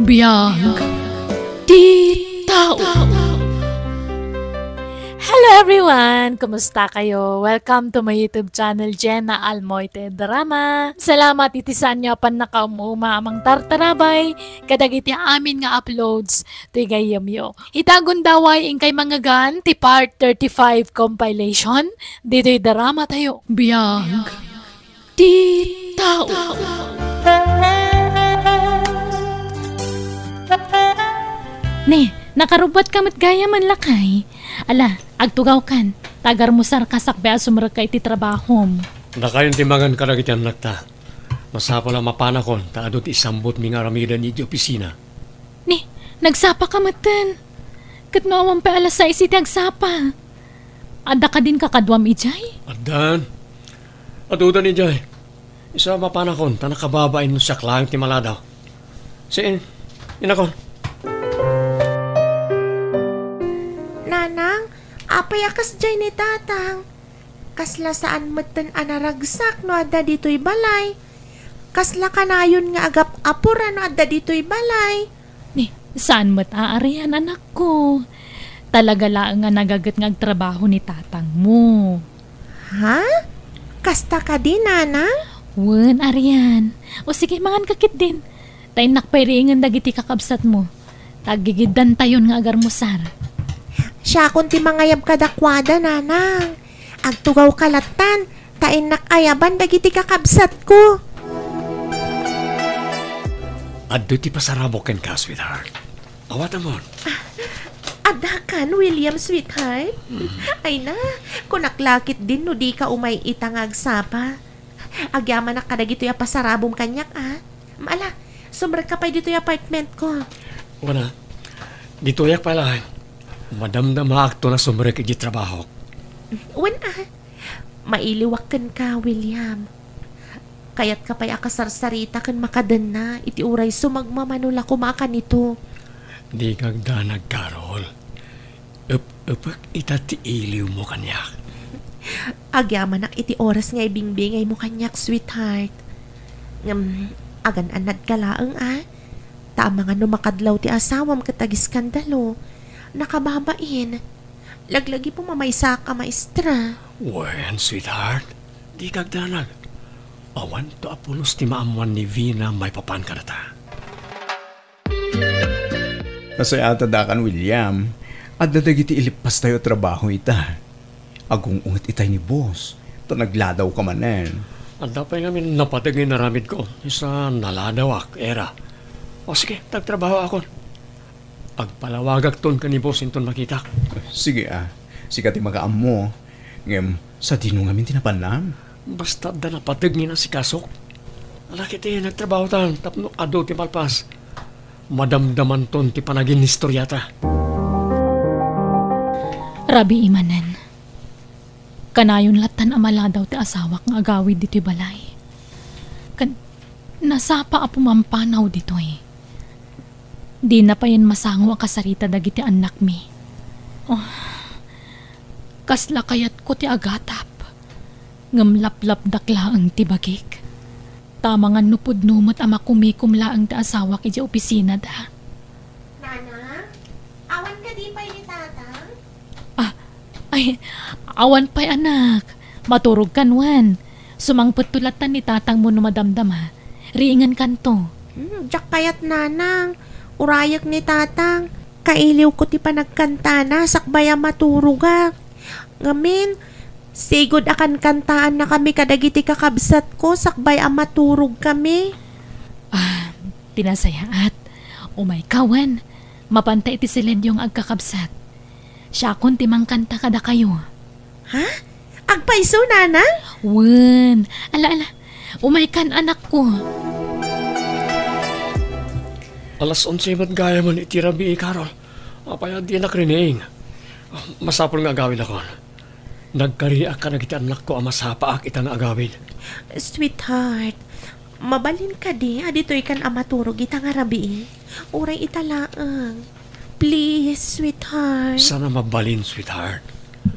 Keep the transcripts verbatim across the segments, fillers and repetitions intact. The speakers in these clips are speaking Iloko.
Biag ti tao. Hello everyone! Kumusta kayo? Welcome to my YouTube channel, Jenna Almoite Drama. Salamat iti saan nga pannakaum-uma a mangtartarabay kadagiti amin nga uploads ti gayyemyo. Ita gundaway inkay mangngegan ti part thirty-five compilation ditoy drama tayo. Biag ti tao. Ne, nakarubbuatka met gayam, lakay. Ala, agtugawkan. Ta agarmusarka sakbay a sumrekka iti trabahom. Dakayon ti mangan kadagiti annakta. Masapul a mapanakon ta adu ti isambutmi nga aramiden idiay opisina. Ni, nagsapaka metten. Ket no awan pay alas sais iti agsapa. Adda kadin kakaduam idiay? Addan. Adudan idiay. Isu a mapanakon ta nakababain no siak laeng ti maladaw. Saan, inakon. Nanang, apay a kasdiay ni Tatang? Kasla saan metten a naragsak no adda ditoy balay. Kasla kanayon nga agap-apor a no adda ditoy balay. Ni, saan met a arian, anakko. Talaga laeng nga nagaget nga agtrabaho ni tatangmo. Ha? Kasta kadi, Nanang? Wen, arian. O sige, manganka ketdin. Ta innak pay riingen dagiti kakabsatmo. Ta aggigiddantayon nga agarmusar. Siakon ti mangayab kadakuada, Nanang. Agtugawka lattan, ta innak ayaban dagiti kakabsatko. Adda ti pasarabok kenka, sweetheart. Awatam. Addakan, William, sweetheart. Mm. Ay na, kunak la ketdin no dika umay ita nga agsapa. Agyamanak kadagitoy a pasarabom kaniak, a. Ala, sumrekka pay ditoy apartmentko. Wen a, ditoyak pay laeng. Madamdamaakto a sumrek iti trabahok. Wen a, mailiwak kenka, William. Kayatka pay a kasarsarita ken makadenna iti uray sumagmamano la koma a kanito. Dika agdanag, Carol. Ep-epek ita ti iliwmo kaniak. Agyamanak iti oras nga ibingbingaymo kaniak, sweetheart. Ngem, agan-anadka laeng, a. Ta amangan no makadlaw ti asawam ket agiskandalo. Nakababain. Laglagipem a maysaak a maestra. Wen, sweetheart. Dika agdanag. Awanto a pulos ti maammoan ni Vina maipapan kadata. Nasayaat a dakayo, William. Adda dagiti ileppastayo a trabaho ita. Agung-unget itay ni boss, ta nagladawka manen. Adda pay ngamin napateg nga inaramidko, isu a naladawak, era. O sige, ta agtrabahoakon. Agpalawagakton ken ni boss inton makitak. Sige a, sika ti makaammo. Ngem, sadino ngamin ti napannam? Basta adda napateg nga inasikasok. Ala ketdi, nagtrabahotan tapno adu ti malpas, madamdamanton ti panaginistoriata. Rabii manen. Kanayon lattan a maladaw ti asawak nga agawid ditoy balay. Ken nasapa a pumampanaw ditoy. Dina payen masango a kasarita dagiti annakmi. Oh, kasla kayatko ti agatap. Ngem laplapdak laeng ti bagik. Ta amangan no pudno met a makumikom laeng ti asawak idiay opisinada. Nanang, awan kadi pay ni Tatang? Ah, ay, awan pay, anak. Maturogkan wen. Sumangpetto lattan ni tatangmo no madamdama. Riingenkanto. Hmm, diak kayat, Nanang. Urayek ni Tatang. Kailiwko ti panagkantana sakbay a maturogak. Ngamin, sigud a kankantaannakami kadagiti kakabsatko sakbay a maturogkami. Ah, ti nasayaat. Umayka wen. Mapanta iti silenyo nga agkakabsat. Siakon ti mangkanta kadakayo. Ha? Agpayso, Nanang? Wen. Ala, ala. Umaykan, anakko. Alas onse met gayamen iti rabii, Carol. Apay a dinak rining? Masapul nga agawidakon. Nagkariak kadagiti annakko a masapaak ita nga agawid. Sweetheart, mabalin kadi a ditoykan a maturog ita nga rabii? Uray ita laeng. Please, sweetheart. Saan a mabalin, sweetheart.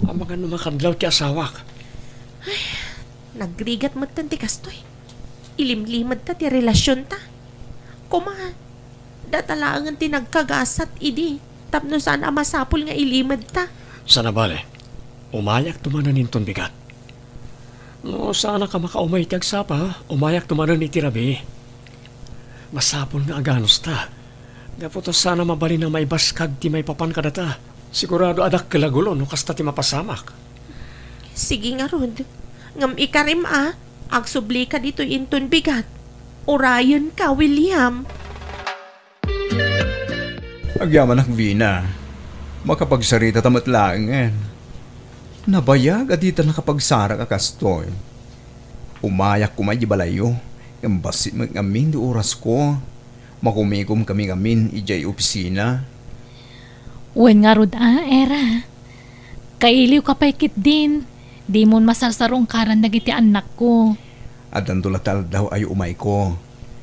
Amangan no makadlaw ti asawak. Ay, nagrigat metten ti kastoy. Ilimlimedta ti relasionta. Koma, Data laengen ti nagkagasat idi, tapno saan a masapul nga ilimedta. Saan a bale, umayakto manen inton bigat. No saanak a makaumay iti agsapa, umayakto manen iti rabii. Masapul nga aganusta. Gapu ta saan a mabalin a maibaskag ti maipapan kadata. Sigurado a dakkel a gulo no kasta ti mapasamak. Sige ngarud. Ngem ikarim a, agsublika ditoy inton bigat. Urayenka, William. Agyamanak, Vina. Makapagsarita ta met laengen. Nabayag a dita nakapagsarak a kastoy. Umayak koma idiay balayyo, ngem bassit met ngamin ti orasko. Makumikom kami ngamin idiay opisina. Wen ngarud a, Era. Kailiwka pay ketdin, dimon masarsarungkaran dagiti annakko. Addanto la ti aldaw a umayko.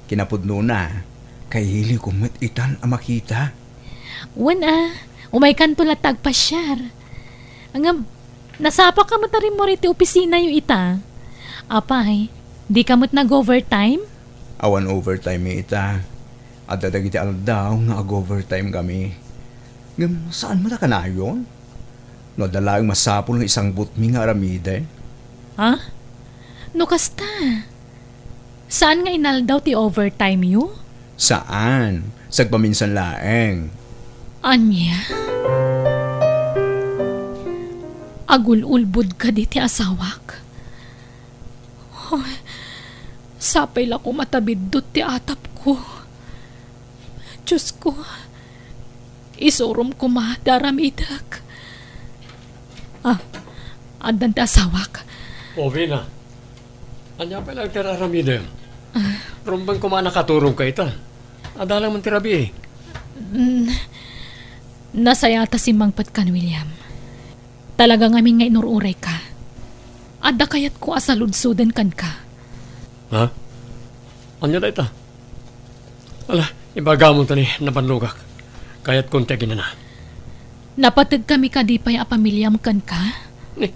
Kinapudnona, kailiwko met itan a makita. Wen a, umaykanto latta agpasiar. Ngem, nasapaka met a rimmuar iti opisinayo ita. Apay, dika met nag-overtime? Awan overtime ita. Adda dagiti aldaw nga ag-overtime kami. Ngem saan met a kanayon? No adda laeng masapul nga isangbutmi nga aramiden. Ha? No kasta, saan nga inaldaw ti overtime yo? Saan. Sagpaminsan laeng. Ania? Agul-ulbod kadi ti asawak? Hoy, sapay la koma ta biddut ti atapko. Diosko, isurom koma ti aramidek. Ah, addan ti asawak. O, Vina, ania pay laeng ti ar-aramidem? Ah. Rumbeng koma a nakaturogka ita. Adda laengen ti rabii. Mm, nasayata simmangpet kan William. Talaga ngamin nga inur-urayka. Adda kayatko a saludsoden kenka. Ha? Ania dayta? Ala, ibagam ta ni nabannogak. Kayatkon ti aginana. Napategkami kadi pay a pamiliam kenka? Ni,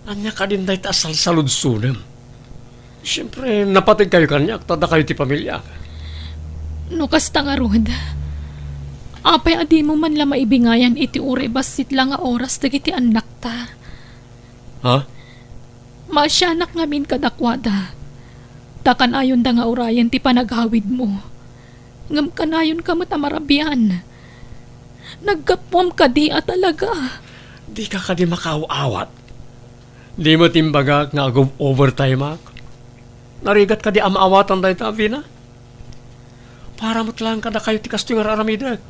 ania kadin dayta a salsaludsodem? Siempre, napategkayo kaniak, ta dakayo ti pamiliak. No kasta ngarud, apay a dimo man la maibingayan iti uray bassit la nga oras dagiti annakta? Ha? Maasianak ngamin kadakuada, ta kanayonda nga urayen ti panagawidmo. Ngem kanayonka met a marabian. Naggapuam kadi a talaga? Dika kadi makaaw-awat? Di met imbagak nga ag-overtimeak? Narigat kadi a maawatan dayta, Vina? Para met laeng kadakayo ti kastoy nga ar-aramidek.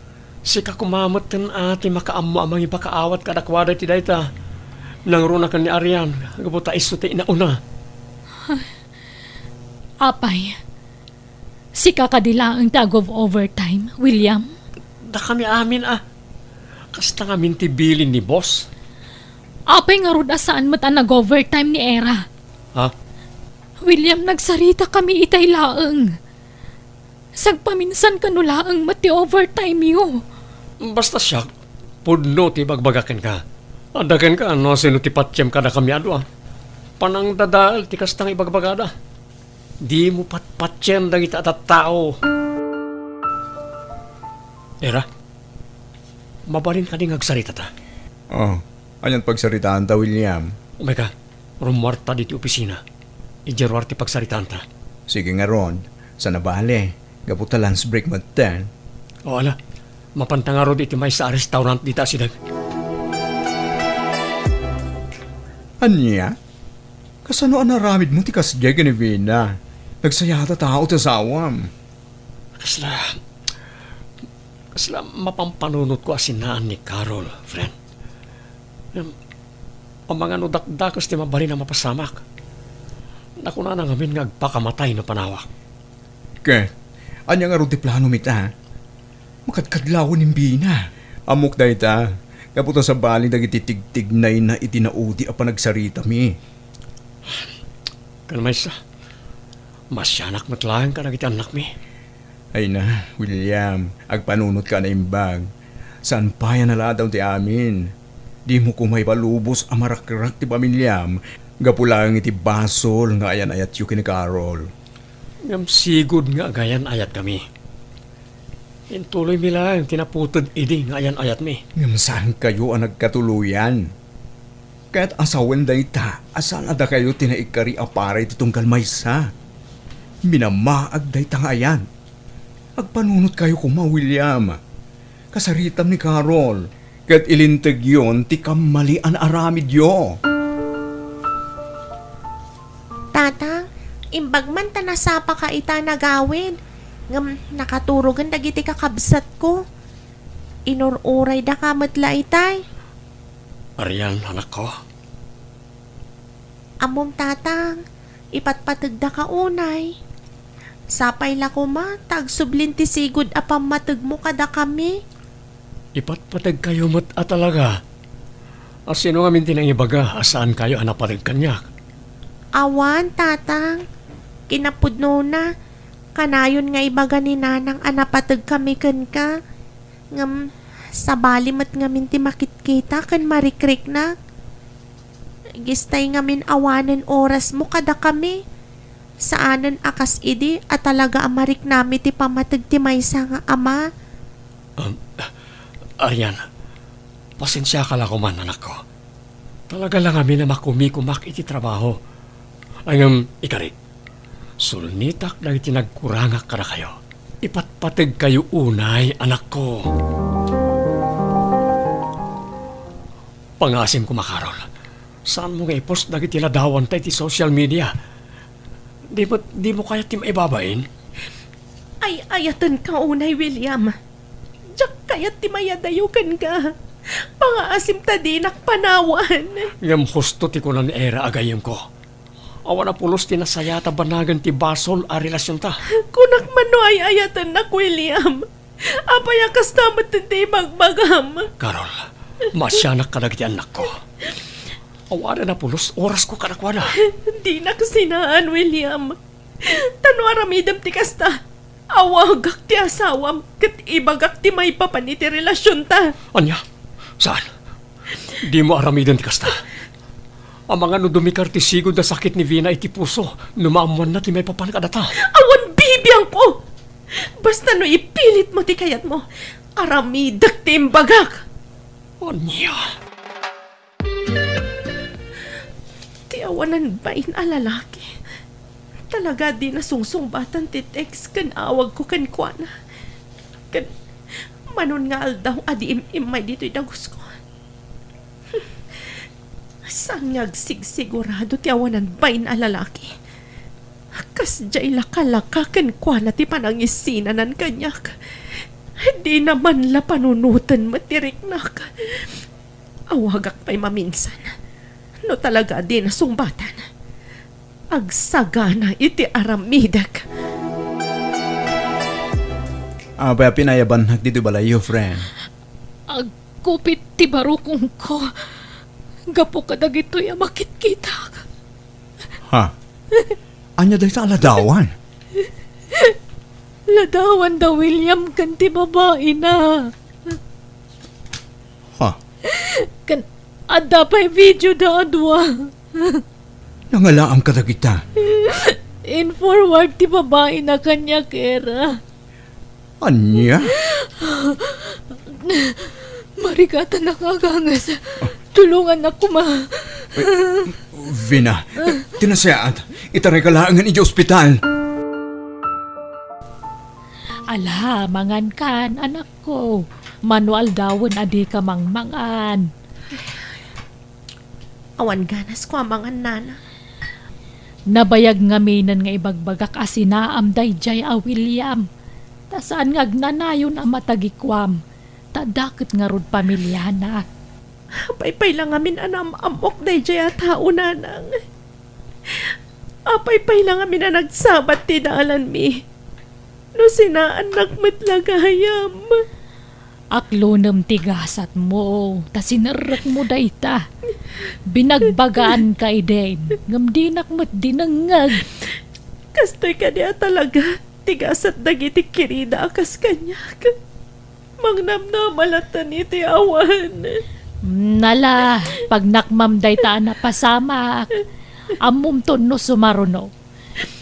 Sika koma metten a ti makaammo a mangipakaawat kadakuada iti dayta. Nangruna ken ni Arian, gapu ta isu ti inauna. Apay, sika kadi laeng ti ag-overtime, William? Dakami amin a. Kasta ngamin ti bilin ni boss. Apay ngarud a saan met a nag-overtime ni Era? Ha? William, nagsarita kami itay laeng. Sagpaminsan kano laeng met ti overtime yo. Basta siak, pudno ti ibagbaga kenka. Adda kenka no sino ti patiem kadakami a dua. Panangdadael ti kasta nga ibagbagada. Dimo patpatien dagiti a tattao. Era, mabalin kadi nga agsaritata? Oh, anian pagsaritaanta, William? Umayka, rummuarta ditoy opisina. Idiay ruar ti pagsaritaanta. Sige ngarud, saan a bale, gapu ta lunch break metten. O ala, mapanta ngarud iti maysa a restaurant dita a sideg. Ania? Kasano a naaramidmo ti kasdiay ken ni Vina? Nagsayata tao ti asawam. Kasla, kasla mapampanunotko a sinaan ni Carol, friend. Ngem, amangan no dakdakes ti mabalin a mapasamak. Nakunana ngamin nga agpakamatay no panawak. Ket, ania ngarud ti planom ita? Makadkadlawen ni Vina. Ammok dayta, gapu ta sabali dagiti tigtignayna iti naudi a panagsaritami. Ken maysa, maasianak met laeng kadagiti annakmi. Ay na, William, agpanunotka a naimbag. Saan pay a naladaw ti amin. Dimo koma ipalubos a marakrak ti pamiliam gapu laeng iti basol nga ayan-ayatyo ken ni Carol. Ngem sigud nga agayan-ayatkami. Intuloymi laeng ti naputed idi nga ayan-ayatmi. Ngem saankayo a nagkatuloyan. Kayat a sawen dayta a saan a dakayo ti naikkari a paray ti tunggal maysa. Minamaag dayta nga ayan. Agpanunotkayo koma, William. Kasaritam ni Carol, ket ilintegyon ti kammalian a aramidyo. Tata, imbag man ta nasapaka ita nagawid, ngem nakaturogen dagiti kakabsatko. Inur-uraydaka met la itay. Arian, anakko. Ammom, Tatang, ipatpategdaka unay. Sapay la koma ta agsublin ti sigud a pammategmo kadakami. Ipatpategkayo met a talaga. A sino ngamin ti nangibaga a saankayo a napateg kaniak? Awan, Tatang. Kinapudnona, kanayon nga ibaga ni Nanang a napateg kami kenka. Ngem, sabali met ngamin ti makitkita ken marikriknak. Gistay ngamin awanen orasmo kadakami. Saanen a kas idi a talaga a mariknami ti pammateg ti maysa nga ama. Um, Arian, pasensiaka la koman, anakko. Talaga la ngamin a makumikumak iti trabaho. Ay, ngem, ikarik, sulnitak dagiti nagkurangak kadakayo. Ipatpategkayo unay, anakko. Pangasim koma, Carol. Saanmo nga i-post dagiti ladawanta iti social media? Di mo, di mo kayat ti maibabain? Ay-ayatenka unay, William. Diak kayat ti mayadayo kenka. Pangaasim ta dinak panawan. Ngem husto ti kuna ni Era a gayyemko. Awan a pulos ti nasayaat a banagen ti basol a relasionta. Kunak man no ay-ayatennak, William. Apay a kasta met ti ibagbagam? Carol, maasianak kadagiti annakko. Awanen a pulos orasko kadakuada. Dinak sinaan, William. Ta no aramidem ti kasta, awagak ti asawam ket ibagak ti maipapan iti relasionta. Ania? Saan? Dimo aramiden ti kasta. Amangan no dumikar ti sigud a sakit ni Vina iti puso no maammoanna ti maipapan kadata. Awan bibiangko! Basta no ipilitmo ti kayatmo, aramidek ti imbagak. Ania? Ti awanan bain a lalaki. Talaga a dina sungsungbatan ti text ken awagko kenkuana. Ken manon nga aldaw a di im-immay ditoy dagusko. Saan nga agsigsigurado ti awanan bain a lalaki? Kasdiay lakalaka kenkuana ti panangisinanan kaniak. Dina man la panunoten met ti riknak. Awagak pay maminsan. No talaga a dina sungbatan, agsagana iti aramidek. Apay a pinayabannak ditoy balayyo, friend? Agkupit ti barukongko gapu kadagitoy a makitkitak. Ha? Ania dayta a ladawan? Ladawan da William ken ti babaina. Ha? Ken adda pay video da a dua. Nangalaam kadagita. In-forward ti babaina kaniak, Era. Ania? Marigatanak nga aganges. Tulongannak koma. Eh, Vina, eh, ti nasayaat, itarayka laengen idiay ospital. Ala, mangankan, anakko. Mano aldawen a dika mangmangan. Awan ganasko a mangan, nana. Nabayag ngaminen nga ibagbagak a sinaam daydiay a William. Ta saan nga agnanayon a matagikuam, ta adda ket ngarud pamiliana. Apay pay la ngamin a naam-ammok daydiay a tao, nanang? Apay pay la ngamin a nagsabat ti dalanmi? No sinaannak met la gayam. Aklonem ti gasatmo, ta sinerrekmo dayta. Binagbagaanka idin, ngem dinak met dinengngeg. Kastoy kadi a talaga ti gasat dagiti kirida a kas kaniak? Mangnamnama latta iti awan. Nala, pagnakmam dayta a napasamak. Ammomton no sumaruno.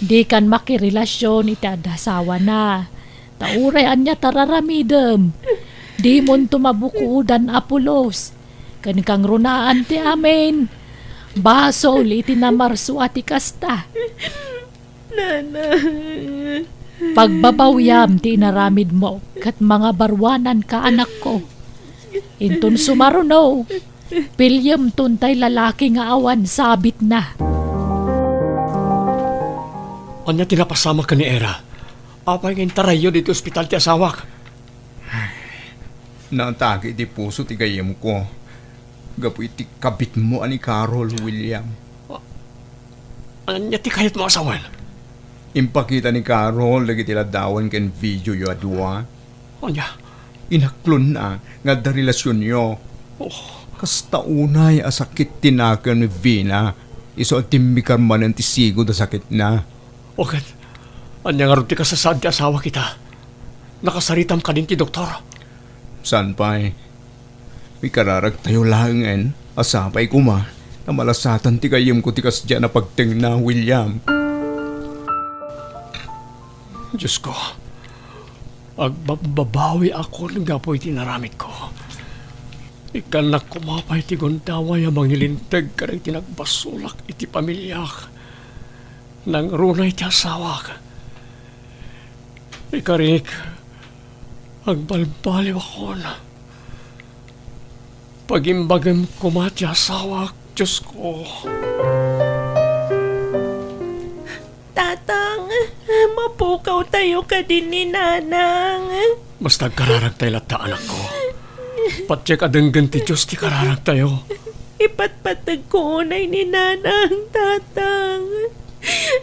Dikan makirelasion iti adda asawana. Ta uray ania ti ar-aramidem, dimonto mabukodan a pulos. Ken kangrunaan ti amin, basol iti namarso a ti kasta. Nana. Pagbabawiam ti inaramidmo ket mangabaruananka, anakko. Inton sumaruno, piliem ton tay lalaki nga awan sabitna. Ania ti napasamak ken ni Era? Apay nga intarayyo ditoy ospital ti asawak? Naatake iti puso ti gayyemko gapu iti kabitmo a ni Carol, William. Ania ti kayatmo a sawen? Impakita ni Carol dagiti ladawan ken videoyo a dua. Ania? Inaklonna nga adda relasionyo. Oh. Kasta unay a sakit ti nakem ni Vina, isu a timmikar manen ti sigud a sakitna. O ket, ania ngarud ti kasasaad ti asawak ita? Nakasaritam kadin ti doktor? Saan pay? Ikararagtayo laengen a sapay koma ta malasatan ti gayyemko ti kasdiay a pagtengna, William. Diosko, agbabbabawiakon gapu iti inaramidko. Ikkannak koma pay ti gundaway a mangilinteg kadagiti nagbasolak iti pamiliak. Nangruna iti asawak. Ikarik, agbalbaliwakon. Pagimbagem koma ti asawak, Diosko. Tatang, mapukawtayo kadi ni Nanang. Basta agkararagtay latta, anakko. Patiek a denggen ti Dios ti kararagtayo. Ipatpategko unay ni Nanang, Tatang.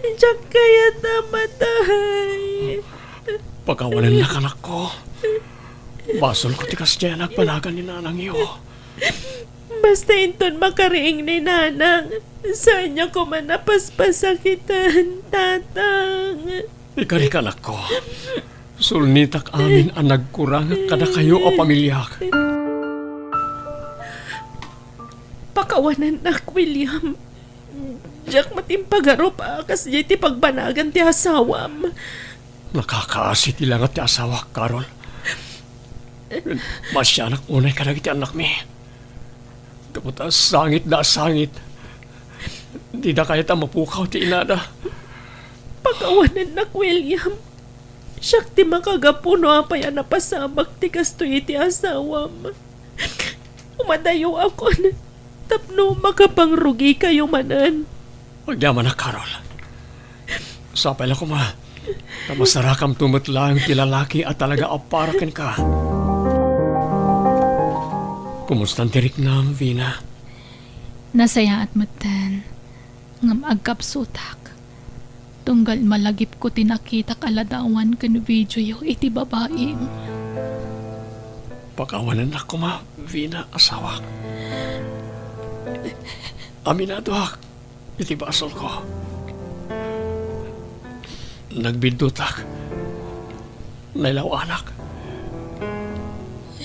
Diak kayat a matay. Pakawanennak, anakko. Basolko ti kasdiay a nagbanagan ni nanangyo. Basta inton makariing ni Nanang, saanyo koma a paspasakitan, Tatang. Ikarik, anakko. Sulnitak amin a nagkurangak kadakayo a pamiliak. Pakawanennak, William. Diak met impagarup a kasdiay ti pagbanagan ti asawam. Nakakaasi ti langat ti asawak, Carol. Maasianak unay kadagiti annakmi. Gapu ta sangitda a sangit. Dida kayat a mapukaw ti inada. Pakawanennak, William. Siak ti makagapu no apay a napasamak ti kastoy iti asawam. Umadayoakon tapno makapangrugikayo manen. Agyamanak, Carol. Sapay la koma ta masarakamto met laeng ti lalaki a talaga a para kenka. Kumustan ti riknam, Vina? Nasayaat metten, ngem agkapsutak. Tunggal malagipko ti nakitak a ladawan ken videoyo iti babaim. Pakawanennak koma, Vina, asawak. Aminadoak iti basolko. Nagbiddutak. Nailaw-anak.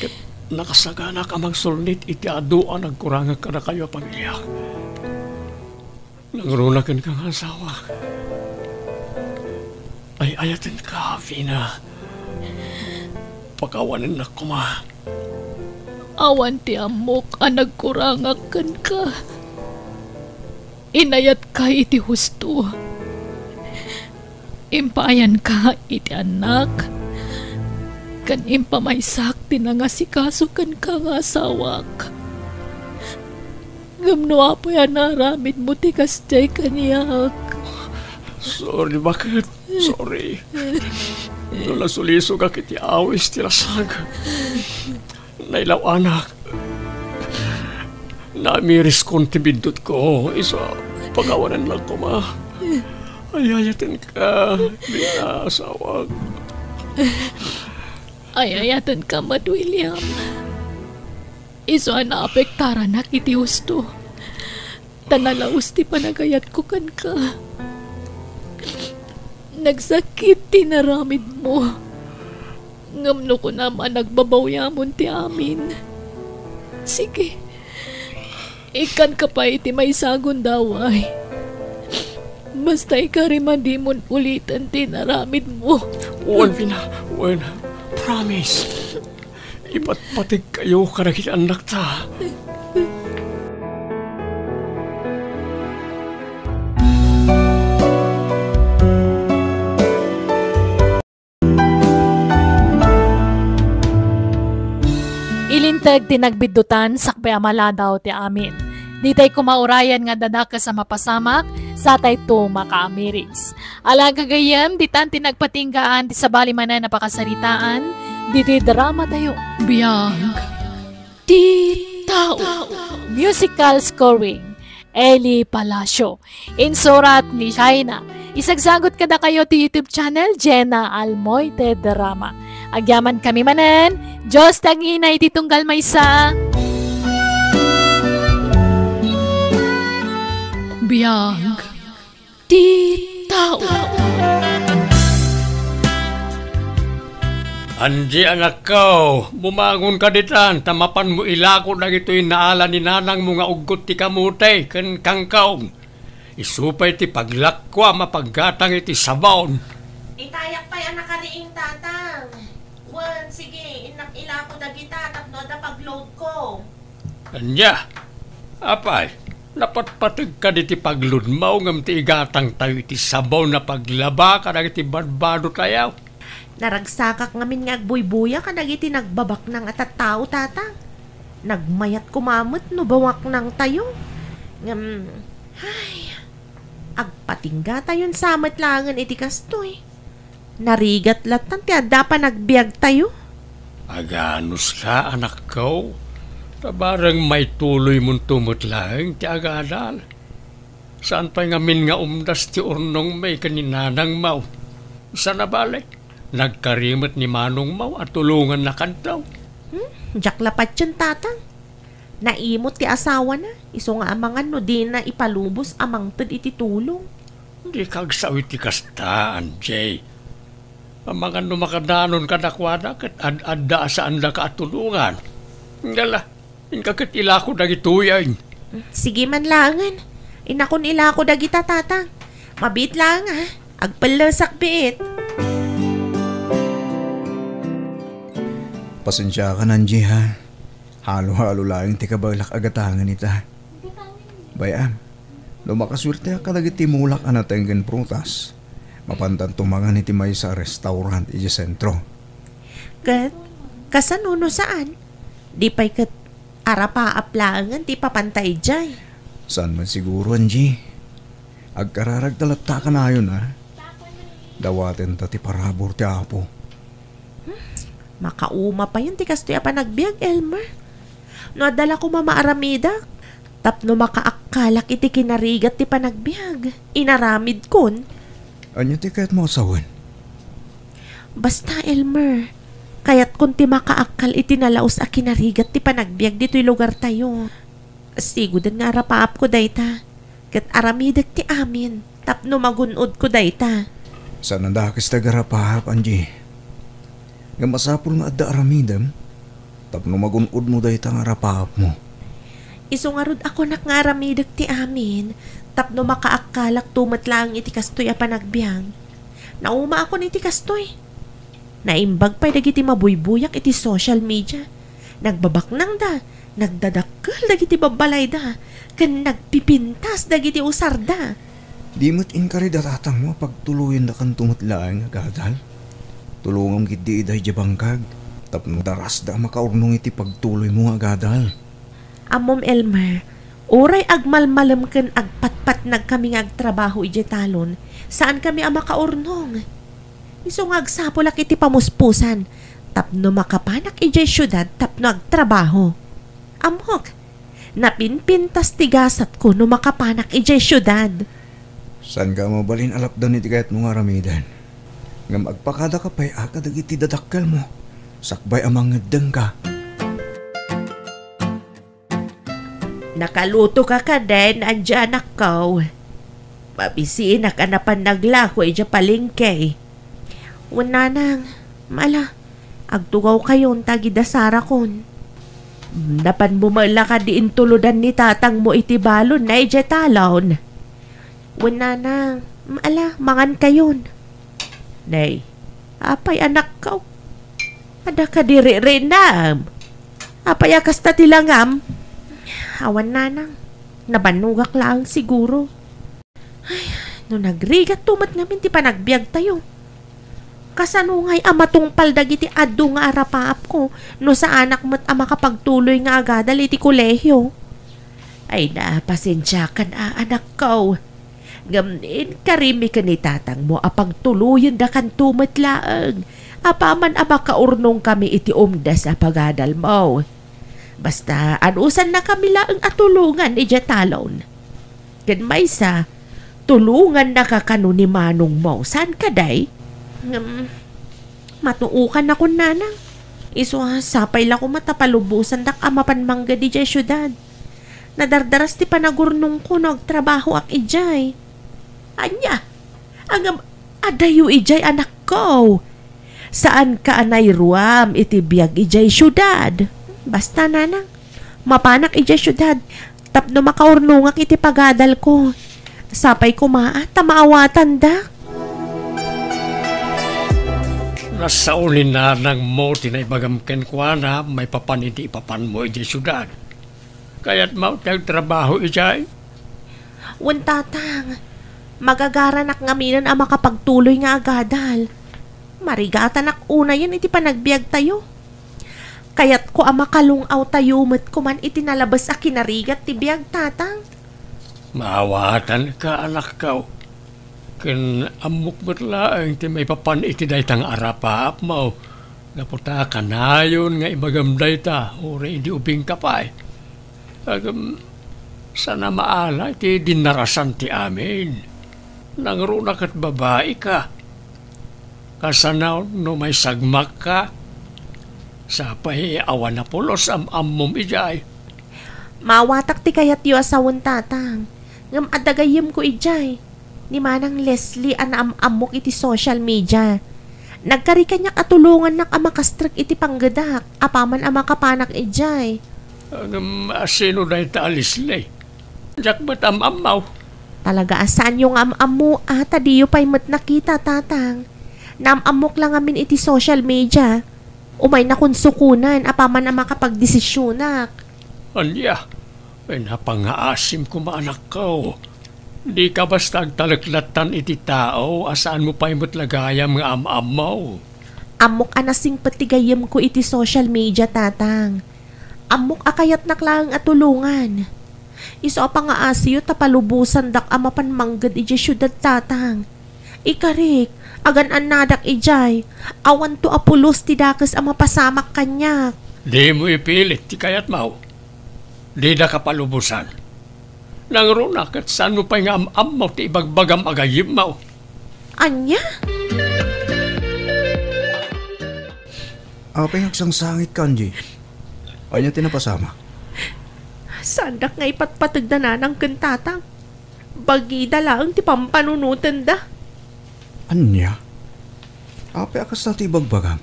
Ket nakasaganak a mangsulnit iti adu a nagkurangak kadakayo a pamiliak. Nangruna kenka nga asawa. Ay-ayatenka, Vina. Pakawanennak koma. Awan ti ammok a nagkurangak kenka. Inayatka iti husto. Impaayanka iti annak, ken impamaysak ti nangasikaso kenka nga asawak. Ngem no apay a naaramidmo ti kasdiay kaniak? Sorry, baket. Sorry. No nasulisogak iti awis ti lasag. Nailaw-anak. Namiriskon ti biddutko, isu a pakawanennak koma. Ay-ayatenka, Vina, asawak. Ay-ayatenka met, William. Isu a naapektaranak iti husto. Ta nalaus ti panagayatko kenka. Nagsakit ti inaramidmo. Ngem no kunam a nagbabawiamon ti amin, sige, ikkanka pay iti maysa a gundaway. Basta ikari, madimon uliten ti inaramidmo. Wen, Vina, wen. Promise. Ipatpategkayo kadagiti annakta. Ilinteg ti nagbiddutan sakbay a maladaw ti amin. Ditay koma urayen nga adda dakes a mapasamak, satayto makaamiris. Ala gagayyem, ditan ti nagpatinggaan ti sabali manen a pakasaritaan, ditoy dramatayo. Biag ti tao. Musical scoring, Eli Palacio. Insurat ni Shaina. Isagsagut kadakayo ti YouTube channel, Jenna Almoite Drama. Agyaman kami manen, Diyos ti agingina iti tunggal maysa. Biag ti tao. Angie, anakko, bumangonka ditan, ta mapanmo ilako dagitoy naala ni nanangmo nga uggot ti kamote ken kangkong. Isu pay ti paglakuam a paggatang iti sabon. Itayak pay a nakariing, Tatang. Wen, sige, innak ilako dagita tapno adda pagloadko. Ania? Apay, napatpategka diti pagludmo ngem ti igatangtayo iti sabon a paglaba kadagiti badbadotayo? Naragsakak ngamin nga agbuybuya kadagiti nagbabaknang a tattao, Tatang. Nagmayat koma met no bumaknangtayo. Ngem, ay, agpatinggatayon sa met laengen iti kastoy. Narigat lattan ti adda a panagbiagtayo. Aganuska, anakko, ta bareng maituloymonto met laeng ti agadal. Saan pay ngamin nga umdas ti urnongmi ken ni nanangmo. Sana bale, nagkari met ni manongmo a tulongannakanto. Hmm? Diak la patien, Tatang. Naimot ti asawana, isu nga amangan no dina ipalubos a mangted iti tulong. Dika agsao iti kasta, Angie. Amangan no makadanon kadakuada ket ad-adda a saandaka a tulongan. Ngala, inka ket ilako dagitoyen. Sige man laengen. Innakon ilako dagita, Tatang. Mabiit laeng, ha? Agpellesak biit. Pasensiakan, Angie, ha? Halo-halo laeng ti kabaelak a gatangen ita. Bay-am, no makasuerteak kadagiti mulak a nateng ken prutas, mapantanto mangan iti maysa a restaurant idiay sentro. Ket, kasano no saan? Di pay ket arapaap laengen ti ipapanta idiay? Saan met siguro, Angie. Agkararagta latta kanayon, a? Dawatenta ti parabur ti Apo. Hmm, makauma payen ti kastoy a panagbiag, Elmer. No adda la koma maaramidak, tapno makaakkalak iti kinarigat ti panagbiag, inaramidkon. Ania ti kayatmo a sawen? Basta, Elmer, kayatkon ti makaakkal iti nalaus a kinarigat ti panagbiag ditoy lugartayo. Siguden nga arapaapko dayta, ket aramidek ti amin tapno magun-odko dayta. Saan a dakes ti agarapaap, Angie. Ngem masapul nga adda aramidem tapno magun-odmo dayta nga arapaapmo. Isu ngarud a kunak nga aramidek ti amin tapno makaakkalakto met laeng iti kastoy a panagbiag. Naumaakon iti kastoy. Naimbag pay dagiti mabuybuyak iti social media. Nagbabaknangda, nagdadakkel dagiti babbalayda, ken nagpipintas dagiti usarda. Di met inkari da tatangmo a pagtuloyendakanto met laeng nga agadal? Tulongam ketdi ida idiay bangkag tapno darasda a makaurnong iti pagtuloymo nga agadal. Ammom, Elmer, uray agmalmalem ken agpatpatnagkami nga agtrabaho idiay talon, saankami a makaurnong. Isu nga agsapulak iti pamuspusan tapno makapanak idiay siudad tapno agtrabaho. Ammok, napinpintas ti gasatko no makapanak idiay siudad. Saanka a mabalin a lapdan iti kayatmo nga aramiden. Ngem agpakadaka pay a kadagiti dadakkelmo, sakbay a mangeddengka. Nakalutoka kadin, Angie, anakko? Mabisinak a napan naglako idiay palengke. Wen, nanang, ala, agtugawkayon ta agidasarakon. Napanmo met la kadi intulodan ni tatangmo iti balonna idiay talon? Wen, nanang, Ala, mangankayon. Nay, apay anakko? Adda kadi ririnaam? Apay a kasta ti langam? Awan, nanang. Nabannogak laeng siguro. Ay, no nagrigatto met ngamin ti panagbiagtayo. Kasano ngay a matungpal dagiti adu nga arapaapko no saanak met a makapagtuloy nga agadal iti kolehio? Ay, napasensiakan a, anakko. Ngem inkarimi ken ni tatangmo a pagtuloyendakanto met laeng apaman a makaurnongkami iti umdas a pagadalmo. Basta, anusannakami laeng a tulongan idiay talon. Ken maysa, tulongannaka kano ni manongmo. Saan kadi? Ngem, matuokannakon, nanang. Isu a, sapay la koma ta palubosandak a mapan mangged idiay siudad. Nadardaras ti panagurnongko no agtrabahoak idiay. Ania? Ngem, adayo idiay, anakko. Saanka a nairuam iti biag idiay siudad. Basta, nanang, mapanak idiay siudad tapno makaurnongak iti pagadalko. Sapay koma a ta maawatandak. Nasao ni nanangmo ti naibagam kenkuana maipapan iti ipapanmo idiay siudad. Kayatmo ti agtrabaho idiay? Wen, tatang. Magagaranak ngaminen a makapagtuloy nga agadal. Marigatanak unayen iti panagbiagtayo. Kayatko a makalung-awtayo met koman iti nalabes a kinarigat ti biag, tatang. Maawatanka, anakko. Ken ammok met laeng ti maipapan iti dayta nga arapaapmo, gapu ta kanayon nga ibagam dayta, uray idi ubingka pay. Ngem, saan a maala iti dinnarasan ti amin. Nangruna ket babaika. Kasano no maisagmakka? Sapay awan a pulos am-ammom idiay. Maawatak ti kayatyo a sawen, tatang. Ngem adda gayyemko idiay. Ni Manang Leslie a naam-ammok iti social media. Nagkari kaniak a tulongannak a makastrek iti panggedak apaman a makapanak idiay. Ngem, a sino dayta a Leslie? Diak met am-ammo. Talaga a saanyo nga am-ammo a ta diyo pay met nakita, tatang. Naam-ammok la ngamin iti social media. Umaynakon sukonen apaman a makapagdesisionak. Ania? Ay, napangaasim koma, anakko. Dika basta agtalek lattan iti tao a saanmo pay met la gayam nga am-ammo. Ammok a nasingpet ti gayyemko iti social media, tatang. Ammok a kayatnak laeng a tulongan. Isu a pangaasiyo ta palubosandak a mapan mangged idiay siudad, tatang. Ikarik, agan-annadak idiay. Awanto a pulos ti dakes a mapasamak kaniak. Dimo ipilit ti kayatmo. Didaka palubosan. Nangruna ket saanmo pay nga am-ammo ti ibagbagam a gayyemmo. Ania? Apay nga agsangsangitka, Angie? Ania ti napasamak? Saandak nga ipatpateg da nanang ken tatang. Bagida laeng ti pampanunotenda. Ania? Apay a kasta ti ibagbagam?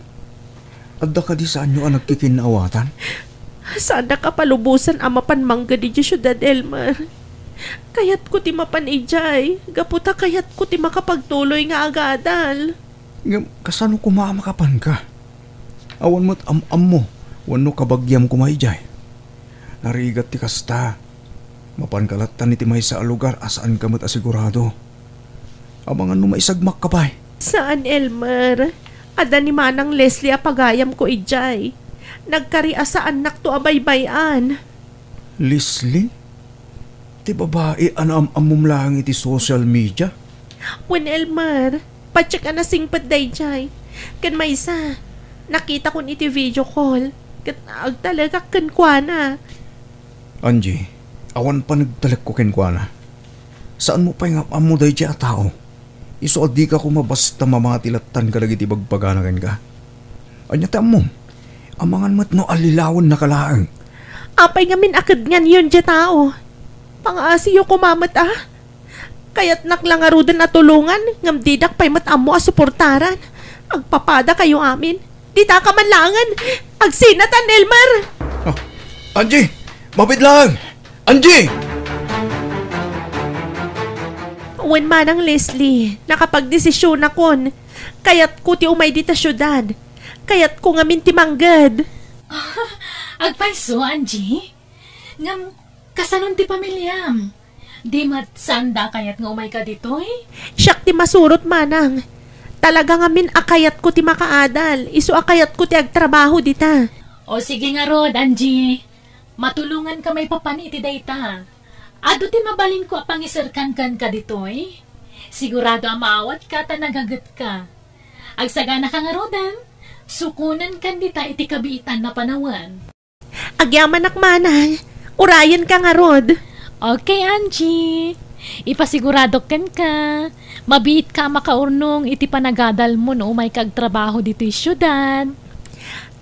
Adda kadi saanyo a nagkikinnaawatan? Saandak a palubosan a mapan mangged idiay siudad, Elmer. Kayatko ti mapan idiay, gapu ta kayatko ti makapagtuloy nga agadal. Ngem, kasano koma a makapanka? Awan met am-ammo wenno kabagiam koma idiay. Narigat ti kasta. Mapanka lattan iti maysa a lugar a saanka met a sigurado. Amangan no maisagmakka pay. Saan, Elmer. Adda ni Manang Leslie a pagayamko idiay. Nagkari a saannakto a baybay-an. Leslie? Ti babai a naam-ammom laeng iti social media? Wen, Elmer, patiek a nasingpet daydiay. Ken maysa, nakitakon iti video call, ket agtalekak kenkuana. Angie, awan panagtalekko kenkuana. Saanmo pay nga am-ammo daydiay a tao? Isu a dika koma basta mamati lattan kadagiti ibagbagana kenka. Ania ti ammom? Amangan met no allilawennaka laeng. Apay ngamin a kednganyon diay tao? Pangaasiyo koma met a. Kayatnak la ngaruden a tulongan, ngem didak pay met ammo a suportaran. Agpapadakayo amin. Ditaka man laengen. Agsinatan, Elmer! Ah, Angie! Mabiit laeng! Angie! Wen, Manang Leslie, nakapagdesisionakon. Kayatko ti umay dita siudad. Kayatko ngamin ti mangged. Agpayso, Angie? Ngem, kasanon ti pamiliam? Di met saanda a kayat nga umayka ditoy? Siak ti masurot, Manang. Talaga ngamin a kayatko ti makaadal, isu a kayatko ti agtrabaho dita. O sige ngarud, Angie. Matulonganka maipapan iti dayta. Adu ti mabalinko a pangiserkan kenka ditoy? Sigurado a maawatka ta nagagetka. Agsaganaka ngaruden, sukonenkan dita iti kabiitan a panawen. Agyamanak, Manang. Urayenka ngarud. Okay, Angie. Ipasiguradok kenka. Mabiitka a makaurnong iti panagadalmo no umayka agtrabaho ditoy siudad.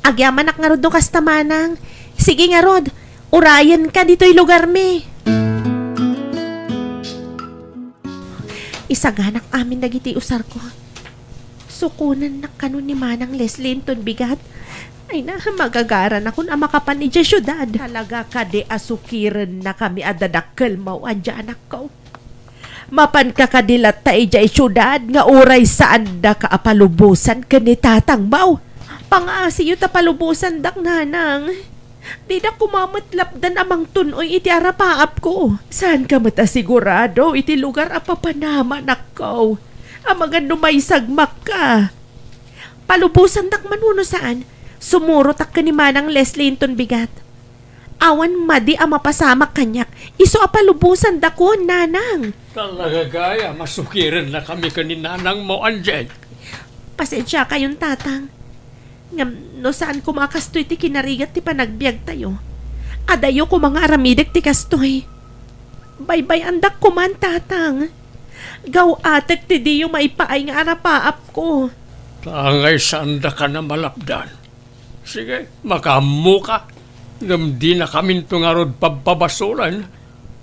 Agyamanak ngarud no kasta, Manang. Sige ngarud, urayenka ditoy lugarmi. Isaganak amin dagiti usarko. Sukonennak kano ni Manang Leslie inton bigat. Ay na, magagaranakon a makapan idiay siudad. Talaga kadi a sukirennakami a dadakkelmo, Angie, anakko? Mapanka kadi latta idiay siudad nga uray saandaka a palubosan ken ni tatangmo? Pangaasiyo ta palubosandak, Nanang. Dida koma met lapdan a mangtun-oy iti arapaapko. Saanka met a sigurado iti lugar a papanam, anakko. Amangan no maisagmakka. Palubosandak man wenno saan, sumurotak ken ni Manang Leslie inton bigat. Awan madi a mapasamak kaniak, isu a palubosandakon, Nanang. Talaga gayam a sukirennakami ken ni Nanangmo, Angie. Pasensiakayon, Tatang. Ngem no saan koma a kastoy ti kinarigat ti panagbiagtayo, adayo koma nga aramidek ti kastoy. Baybay-andak koman, Tatang. Gaw-atek ti diyo maipaay nga arapaapko. Ta angay saandaka a malapdan. Sige, makaammoka. Ngem dinakaminto ngarud pabpabasolen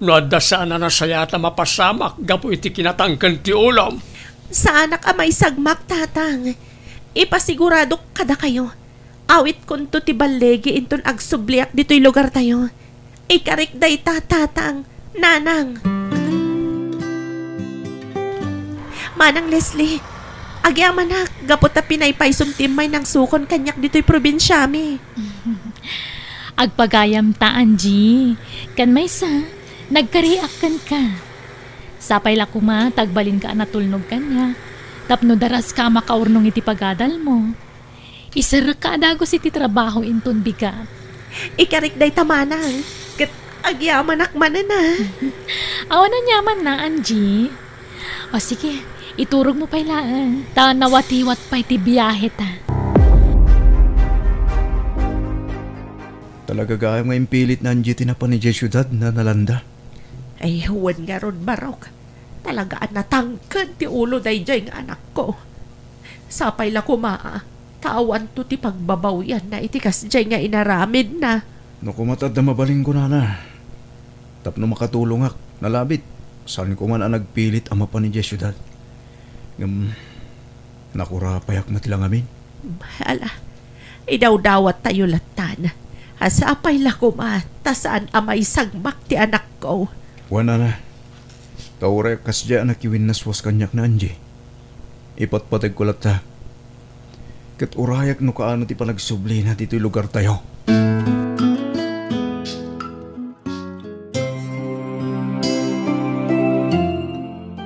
no adda saan a nasayaat a mapasamak gapu iti kinatangken ti ulom. Saanak a maisagmak, Tatang. Ipasiguradok kadakayo, awitkonto ti balligi inton agsubliak ditoy lugartayo. Ikarik dayta, Tatang, Nanang. Manang Leslie, agyamanak gapu ta pinaypaysom ti immay nangsukon kaniak ditoy probinsiami. Agpagayamta, Angie. Ken maysa, nagkariak kenka. Sapay la koma ta agbalinka a natulnog kaniak tapno daraska a makaurnong iti pagadalmo. Iserrekka a dagus iti trabaho inton bigat. Ikarik dayta, Manang, ket agyamanak manen a. Awan aniamanna, Angie. O sige, iturogmo pay laeng, ta nawatiwat pay ti biaheta. Talaga gayam nga impilitna, Angie, ti napan idiay siudad, Nana Landa. Ay, wen ngarud, Barok. Talaga a natangken ti ulo daydiay nga anakko. Sapay la koma a ta awanto ti pagbabawianna iti kasdiay nga inaramidna. No koma ta adda mabalinko, Nana, tapno makatulongak, nalabit, saanko man a nagpilit a mapan idiay siudad. Ngem, nakurapayak met la ngamin. Ala, idawdawattayo lattan. A sapay la koma ta saan a maisagmak ti anakko. Wen, Nana, ta uray a kasdiay a nakiwinnaswas kaniak ni Angie, ipatpategko latta. Ket urayak no kaano ti panagsublina ditoy lugartayo.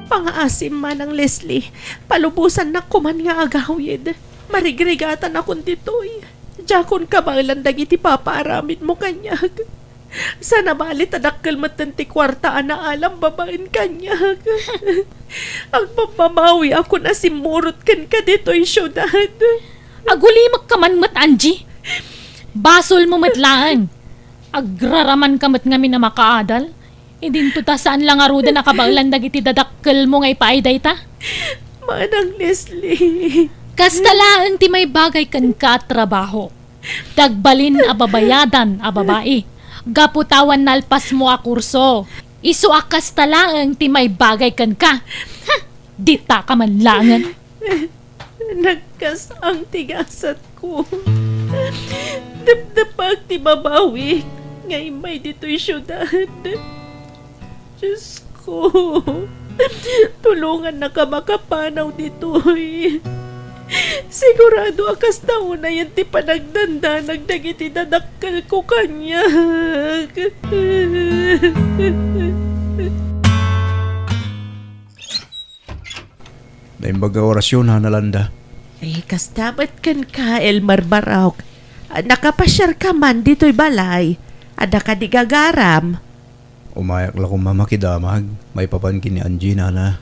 Pangaasim, Manang Leslie, palubosannak koman nga agawid. Marigrigatanakon ditoy. Diakon kabaelan dagiti papaaramidmo kaniak. Saan a bali ta dakkel metten ti kuarta a naalam babaen kaniak. Agpamamawiakon a simmurot kenka ditoy siudad. Agulimekka man met, Angie. Basolmo met laeng. Agraramanka met ngamin a makaadal. Idinto ta saan la ngaruden a kabaelan dagiti dadakkelmo nga ipaay dayta. Manang Leslie. Kasta laeng ti maibagay kenka a trabaho. Ti agbalin a babayadan a babai. Gapu ta awan nalpasmo a kurso. Isu a kasta laeng ti maibagay kenka. Hm! Ditaka man laengen. Nagkas-ang ti gasatko. Depdepak ti babawik nga immay ditoy siudad. Diosko, Tulongannaka makapanaw ditoy. Sigurado a kasta unayen ti panagdandanag dagiti dadakkelko kaniak. Naimbag nga orasyon, Nana Landa. Ay, kasta met kenka, Elmer Barok. Ah, nakapasiarka man ditoy balay. Adda kadi gagaram? Umayak la koma makidamag maipapan ken ni Angie, Nana.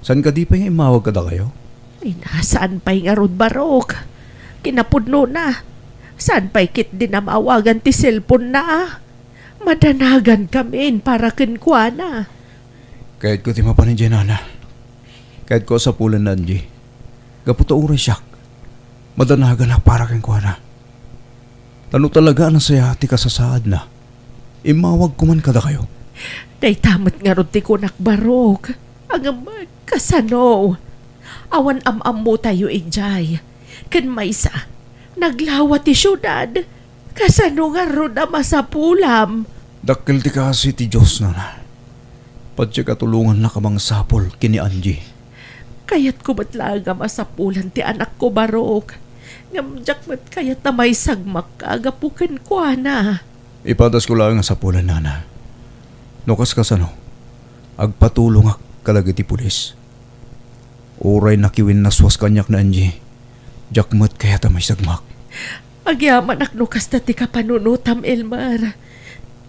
Saan kadi pay nga immawag kadakayo? Ay, na, saan pay ngarud, Barok? Kinapudnona, saan pay ketdi namawagan ti cellphone-na, a? Madanagankami para kenkuana. Kayatko ti mapan idiay, Nana. Kayatko a sapulen ni Angie. Gapu ta uray siak, madanaganak para kenkuana. Ta no talaga a nasayaat ti kasasaadna, immawagko man kadakayo. Dayta met ngarud ti kunak, Barok. Ngem kasano? Awan am-ammotayo idiay. Ken maysa, naglawa ti siudad. Kasano ngarud a masapulam? Dakkel ti kaasi ti Dios, Nana. Patiek a tulongannaka a mangsapul ken ni Angie. Kayatko met laeng a masapulan ti anakko, Barok. Ngem diak met kayat a maisagmakka gapu kenkuana. Ipadasko laeng a sapulan, Nana. No kas kasano, agpatulongak kadagiti pulis. Uray nakiwinnaswas kaniak ni Angie, diak met kayat a maisagmak. Agyamanak no kasta ti kapanunotam, Elmer.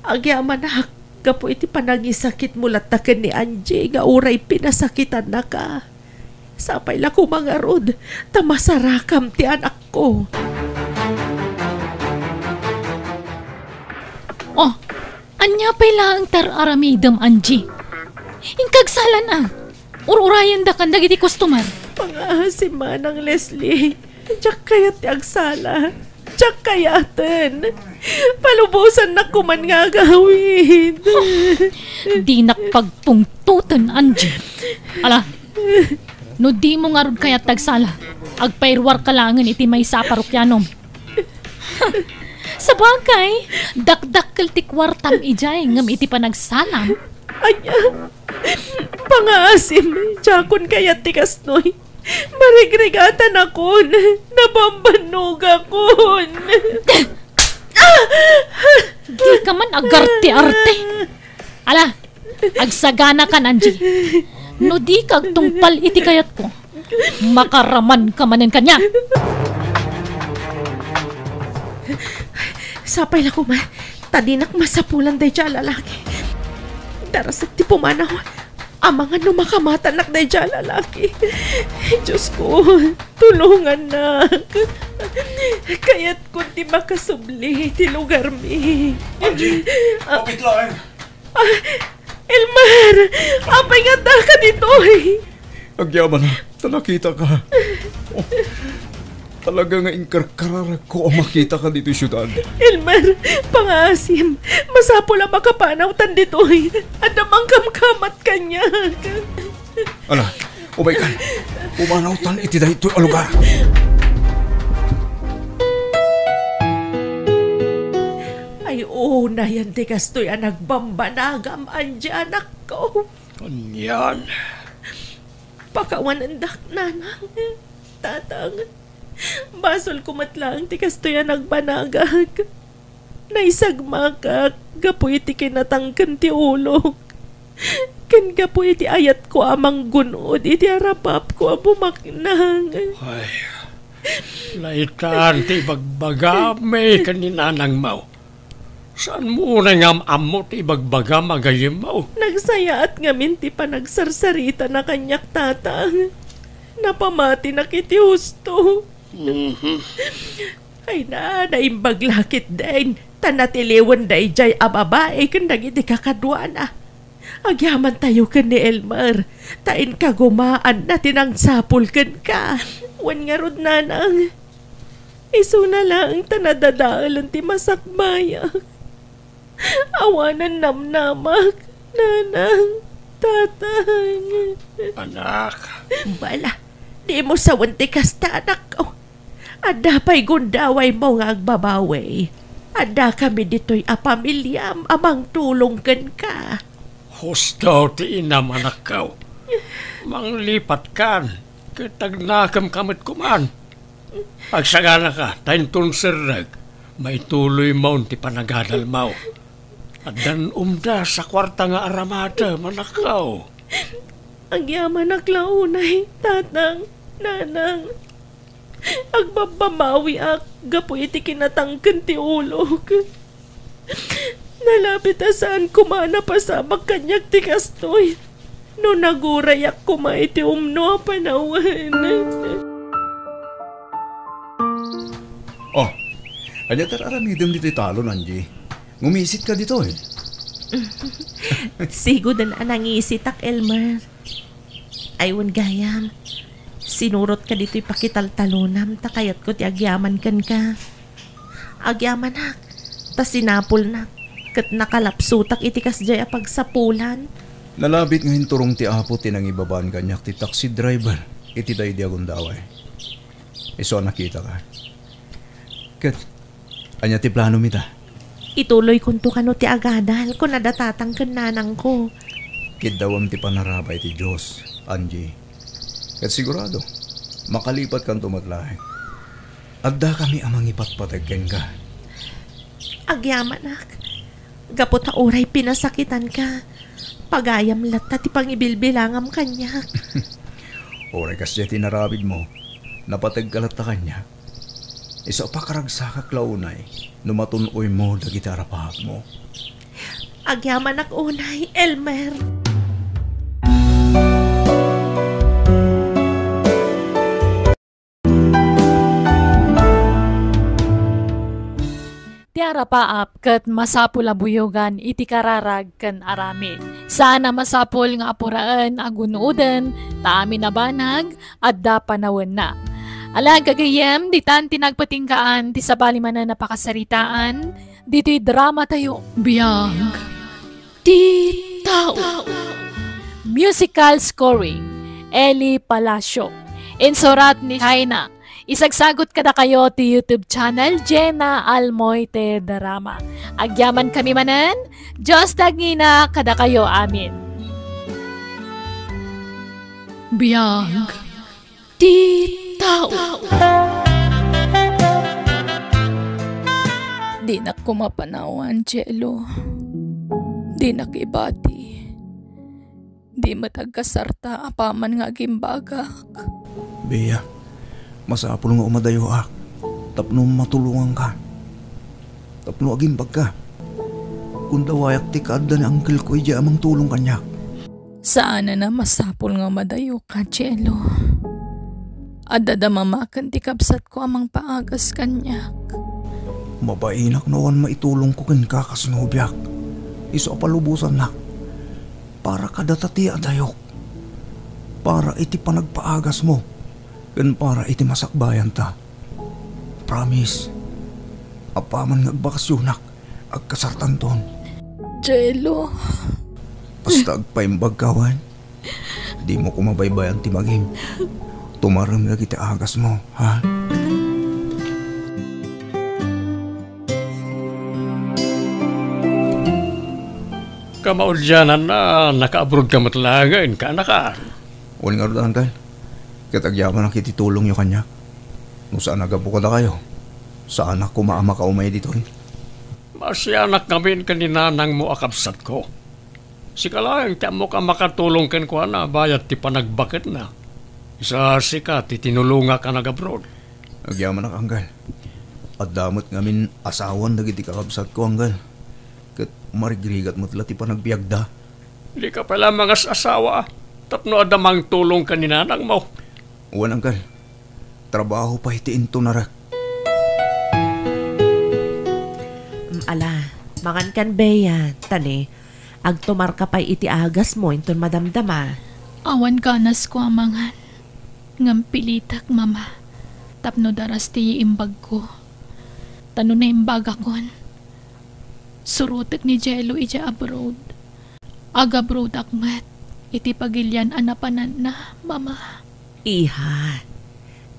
Agyamanak gapu iti panangisakitmo latta ken ni Angie nga uray pinasakitannaka. Sapay la koma ngarud ta masarakam ti anakko. Oh, ania pay laeng ti ar-aramidem, Angie? Inkagsalan a. Ur-urayendakan dagiti customer. Pangaasim, Manang Leslie. Diak kayat ti agsala. Diak kayaten. Palubosannak koman nga agawid. Dinak pagpungtoten, Angie. Ala, no dimo ngarud kayat ti agsala, agpairuarka laengen iti maysa a parokianom. Sabagay, dakdakkel ti kuartam idiay ngem iti panagsalam. Ania? Pangaasim, diakon kayat ti kastoy. Marigrigatanakon, nabambannogakon. Dika man agarte-arte. Ala, agsaganakan, Angie. No dika agtungpal iti kayatko, makaramanka manen kaniak. Sapay la koma ta dinak masapulan daydiay a lalaki. Darasek ti pumanaw. Amangan no makamatanak daydiay a lalaki. Diosko, tulongannak. Kayatkon ti makasubli ti lugarmi. Angie, ah, upit laeng. Ah, Elmer! Apay nga addaka ditoy? Agyamanak ta nakitaka. Oh, talaga nga inkarkararagko a makitaka ditoy siudad. Elmer, pangaasim, masapul a makapanawtan ditoy. Adda mangkamkamat kaniak. Ala, umaykan. Pumanawtan iti daytoy a lugar. Ay, unayen ti kastoy a nagbambanagam, Angie, anakko. Anian? Pakawanendak, Nanang, Tatang. Basolko met laeng ti kastoy a nagbanagak. Naisagmakak gapu iti kinatangken ti ulok, ken gapu iti ayatko a manggun-od iti arapapko a bumaknang. Ay, naitan ti ibagbagam ken ni nanangmo. Saanmo unay nga am-ammo ti ibagbagam a gayyemmo? Nagsayaat ngamin ti panagsarsarita na kaniak, Tatang. Napamatinak iti husto. Mhm. Ay na, naimbag la ketdin, ta natiliwen daydiay a babai ken dagiti kakaduana. Agyamantayo ken ni Elmer, ta inkagumaanna ti nangsapul kenka. Wen ngarud, Nanang, isuna laeng ta nadadaelen ti masakbayak. Awanen namnamak, Nanang, Tatang. Anak. Bala, dimo sawen ti kasta, anakko. Adda pay gundawaymo nga agbabawi. Addakami ditoy a pamiliam a mangtulong kenka. Husto ti inam, anakko. Manglipatkan, ket agnakemka met koman. Agsaganaka, ta inton serrek, maituloymon ti panagadalmo. Addan umdas a kuarta nga aramadem, anakko. Agyamanak la unay, tatang, nanang. Agbabbamawiak gapu iti kinatangken ti ulok. Nalabit a saan koma a napasamak kaniak ti kastoy no nagurayak koma iti umno a panawen. Oh, ania ti ar-aramidem ditoy talon, Angie? Ngumisitka ditoy. Sigud a nangisitak, Elmer. Ay, wen gayam, sinurotka ditoy pakitaltalonam ta kayatko ti agyaman kenka. Agyamanak, ta sinapulnak, ket nakalapsutak iti kasdiay a pagsapulan. Nalabit nga inturong ti Apo ti nangibabaen kaniak ti taxi driver iti daydi a gundaway. Isu a nakitaka. Ket, ania ti planom ita? Ituloykonto kano ti agadal, kunada tatang ken nanangko. Kiddawem ti panarabay ti Dios, Angie. Ket sigurado, makalipatkanto met laeng. Addakami a mangipatpateg kenka. Agyamanak, gapu ta uray pinasakitanka, pagayam latta ti pangibilbilangam kaniak. Uray kasdiay ti inaramidmo, napategka latta kaniak. Isu a pakaragsakak la unay no matun-oymo dagiti arapaapmo. Agyamanak unay, Elmer. Ti arapaap ket masapul a buyogan iti kararag ken aramid. Saan a masapul nga apuraen a gun-oden ta amin a banag adda panawenna. Ala, gagayyem, ditan ti nagpatinggaan ti sabali manen a pakasaritaan ditoy drama tayo. Biag ti tao. Musical scoring, Eli Palacio. Insurat ni China. Isagsagot kadakayo ti YouTube channel Jenna Almoite Drama. Agyaman kami manen, Dios ti agngina kadakayo amin. Biag ti tao. Dinak koma panawan, Jello. Dinak ibati. Di met agkasarta apaman nga agimbagak. Bea, masapul nga umadayoak tapno matulonganka. Tapno agimbagka. Kundawayak ti kaadda ni angkelko idiay a mangtulong kaniak. Saanen a masapul nga madayoka, Jello. Adda da mamaken ti kabsatko a mangpaagas kaniak. Mabainak no awan maitulongko kenka kas nobiak. Isu a palubosannak. Para kadata ti adayok. Para iti panagpaagasmo. Ken para iti masakbayanta. Promise. Apaman nga agbakasyonak, agkasartanton. Jello. Basta agpaimbagka, wen? Dimo koma baybayan ti bagim. Tumarem dagiti agasmo, ha? Kamaudiananna, nakaabroad ka met laengen, kaanakan. Wen ngarud, Uncle. Ket agyamanak iti tulongyo kaniak. No saan a gapu kadakayo, saanak koma a makaumay ditoy. Maasianak ngamin ken ni nanangmo a kabsatko. Sika laeng ti ammok a makatulong kenkuana bayat ti panagbaketna. Isasika ti tinulongak a nag-abroad. Agyamanak, Uncle. Adda met ngamin asawan dagiti kakabsatko, Uncle. Ket marigrigat met la ti panagbiagda. Dika pay la mangas-asawa tapno adda mangtulong ken ni nanangmo. Wen, Uncle. Trabaho pay ti intunarek. Mm, ala, mangankan, Bea, ta ne, agtumarka pay iti agasmo inton madamdama. Awan ganasko a mangan, ngem pilitek, Mama, tapno daras ti imbagko. Ta no naimbagakon, surotek ni Jello idiay abroad. Agabroadak met iti pagilian a napananna, Mama. Iha,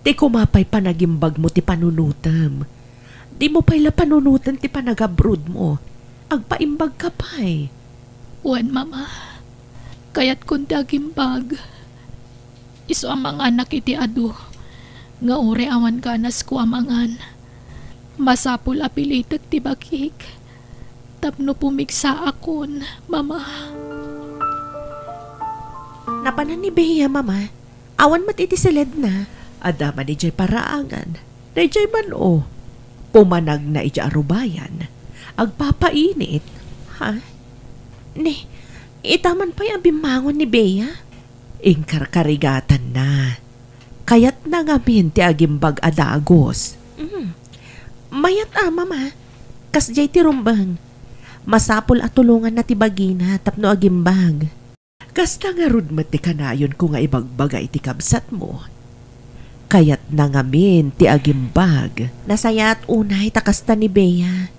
ti koma pay panagimbagmo ti panunotem. Dimo pay la panunoten ti panagabroadmo. Agpaimbagka pay. Wen, Mama. Kayatkon ti agimbag. Isu a manganak iti adu, nga uray awan ganasko a mangan. Masapul a pilitek ti bagik tapno pumigsaakon, Mama. Napanan ni Bea, Mama. Awan met iti siledna. Adda man idiay paraangan. Daydiay man, o. Pumanagna idiay arubayan. Agpapainit. Ha? Ni, ita man pay a bimmangon ni Bea? Inkarkarigatanna. Kayatna ngamin ti agimbag a dagus. Mm. Mayat a, Mama. Kasdiay ti rumbeng. Masapul a tulonganna ti bagina tapno agimbag. Kasta ngarud met ti kanayonko nga ibagbaga iti kabsatmo. Kayatna ngamin ti agimbag. Nasayaat unay ta kasta ni Bea.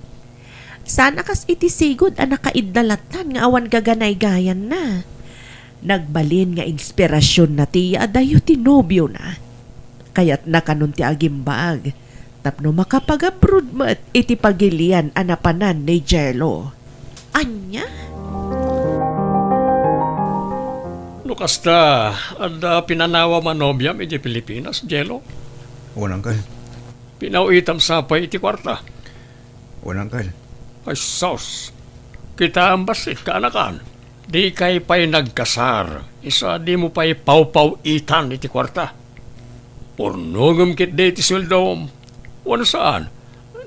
Saan a kas iti sigud a nakaidda lattan nga awan gaganaygayanna. Nagbalin nga inspirasionna ti yaadayo ti nobiona. Kayatna kanon ti agimbag tapno makapagabrod met iti pagilian a napanan ni Jello. Ania? No kasta, adda pinanawam a nobiam idiay Pilipinas, Jello? Wen, Uncle. Pinaw-itam sa pay iti kuarta? Wen, Uncle. Ay, sus! Kitaem bassit, kaanakan. Dikay pay nagkasar, isu a dimo pay pawpaw-itan iti kuarta. Urnongem ketdi ti sueldom. Wen saan,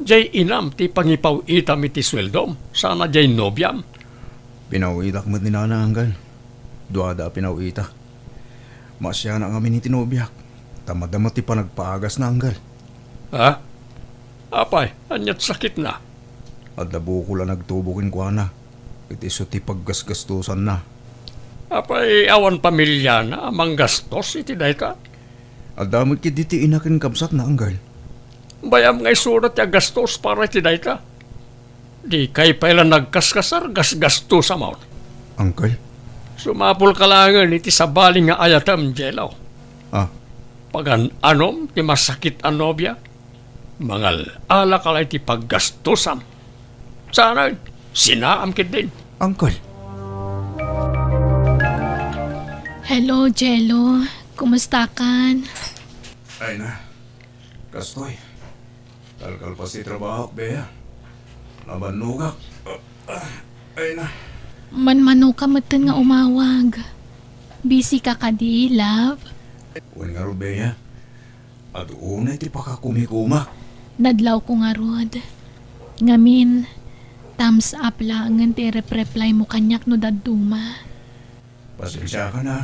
diay inam ti pangipaw-itam iti sueldom, saan a diay nobiam. Pinaw-itak met ni Nana, Uncle. Duada a pinaw-itak. Maasianak ngamin iti nobiak, ta madama ti panagpaagasna, Uncle. Ha? Apay, aniat sakitna? Adda bukol a nagtubo kenkuana, ket isu ti paggasgastosanna. Apay, awan pamiliana a manggastos iti dayta? Adda met ketdi ti ina ken kabsatna, Uncle. Bay-am nga isuna ti agastos para iti dayta. Dikay pay la nagkaskasar, gasgastosamon. Uncle? Sumapulka laengen iti sabali nga ayatem, Jello. Ah. Pagan-anom ti masakit a nobia, mangal-alaka la iti paggastosam. Saanen, sinaam ketdin. Uncle. Hello, Jello. Kumustakan? Ay na. Kastoy. Kalkalpas ti trabahok, Bea. Nabannogak. Ay na. Manmanoka metten nga umawag. Busy ka kadi, love? Wen ngarud, Bea. Adu unay ti pakakumikumak. Nadlawko ngarud. Ngamin, thumbs up laengen ti irepreplaymo kaniak no dadduma. Pasensiakan a,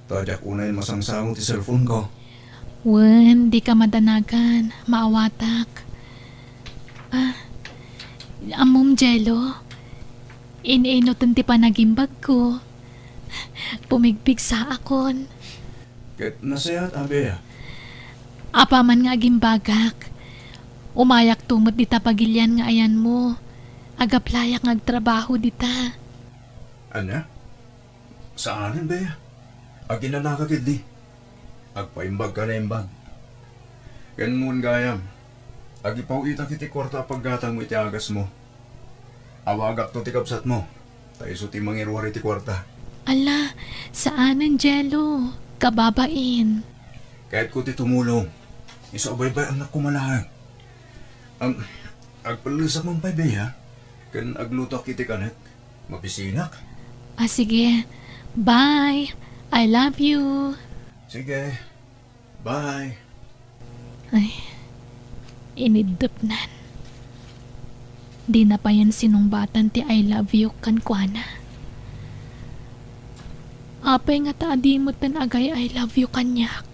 ta diak unay masangsango ti cellphone ko. Wen, dika madanagan, maawatak. Ah, ammom, Jello, in-inuten ti panagimbagko. Pumigpigsaakon. Ket nasayaat, Bea. Apaman nga agimbagak, umayakto met dita pagilian nga ayanmo. Agaplayak nga agtrabaho dita. Ania? Saanen, Bea. Aginanaka ketdi. Agpaimbagka a naimbag. Ken wen gayam, agipaw-itak iti kuarta a paggatangmo iti agasmo. Awagakto ti kabsatmo, ta isu ti mangiruar iti kuarta. Ala, saanen, Jello. Kababain. Kayatko ti tumulong. Isu a baybay-annak koma laeng. Am, agpellesak man pay, Bea, ken aglutoak iti kanek. Mabisinak. Ah, sige. Bye. I love you. Sige. Bye. Ay, iniddepnan. Dina payen sinungbatan ti I love you kenkuana. Apay ngata a di metten agay-I love you kaniak?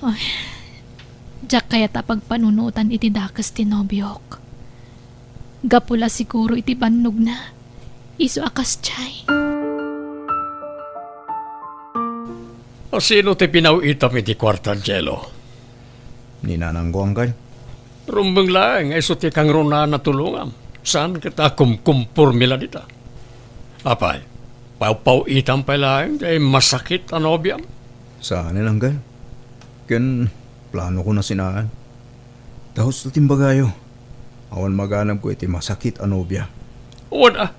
Ay, diak kayat a pagpanunotan iti dakes ti nobiok. Gapu la siguro iti bannogna, isu a kasdiay. A sino ti pinaw-itam iti kuarta, Jello? Ni nanangko, Uncle. Rumbeng laeng nga isu ti kangrunaan a tulongam. Saan ket a kumkumporme la dita? Apay, pawpaw-itam pay laeng ti masakit a nobiam? Saanen, Uncle. Ken planoko a sinaan. Ta husto ti imbagayo, awan maganabko iti masakit a nobia. Wen a,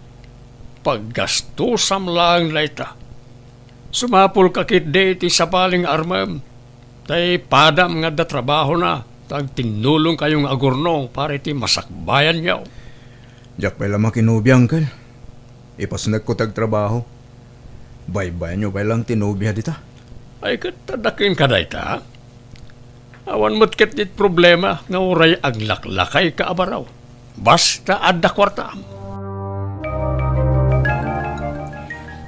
Paggastusam laeng dayta. Sumapulka ketdi iti sabali nga armem, tay padam nga adda trabahona, ta agtinnulongkayo nga agurno para iti masakbayanyo. Diak pay la makinobia, Uncle. Ipasnekko ti agtrabaho. Baybayanyo pay laeng ti nobia dita. Ay, ket adda kenka dayta? Awan met ketdi problema nga uray aglaklakayka a baro. Basta adda kuartaam.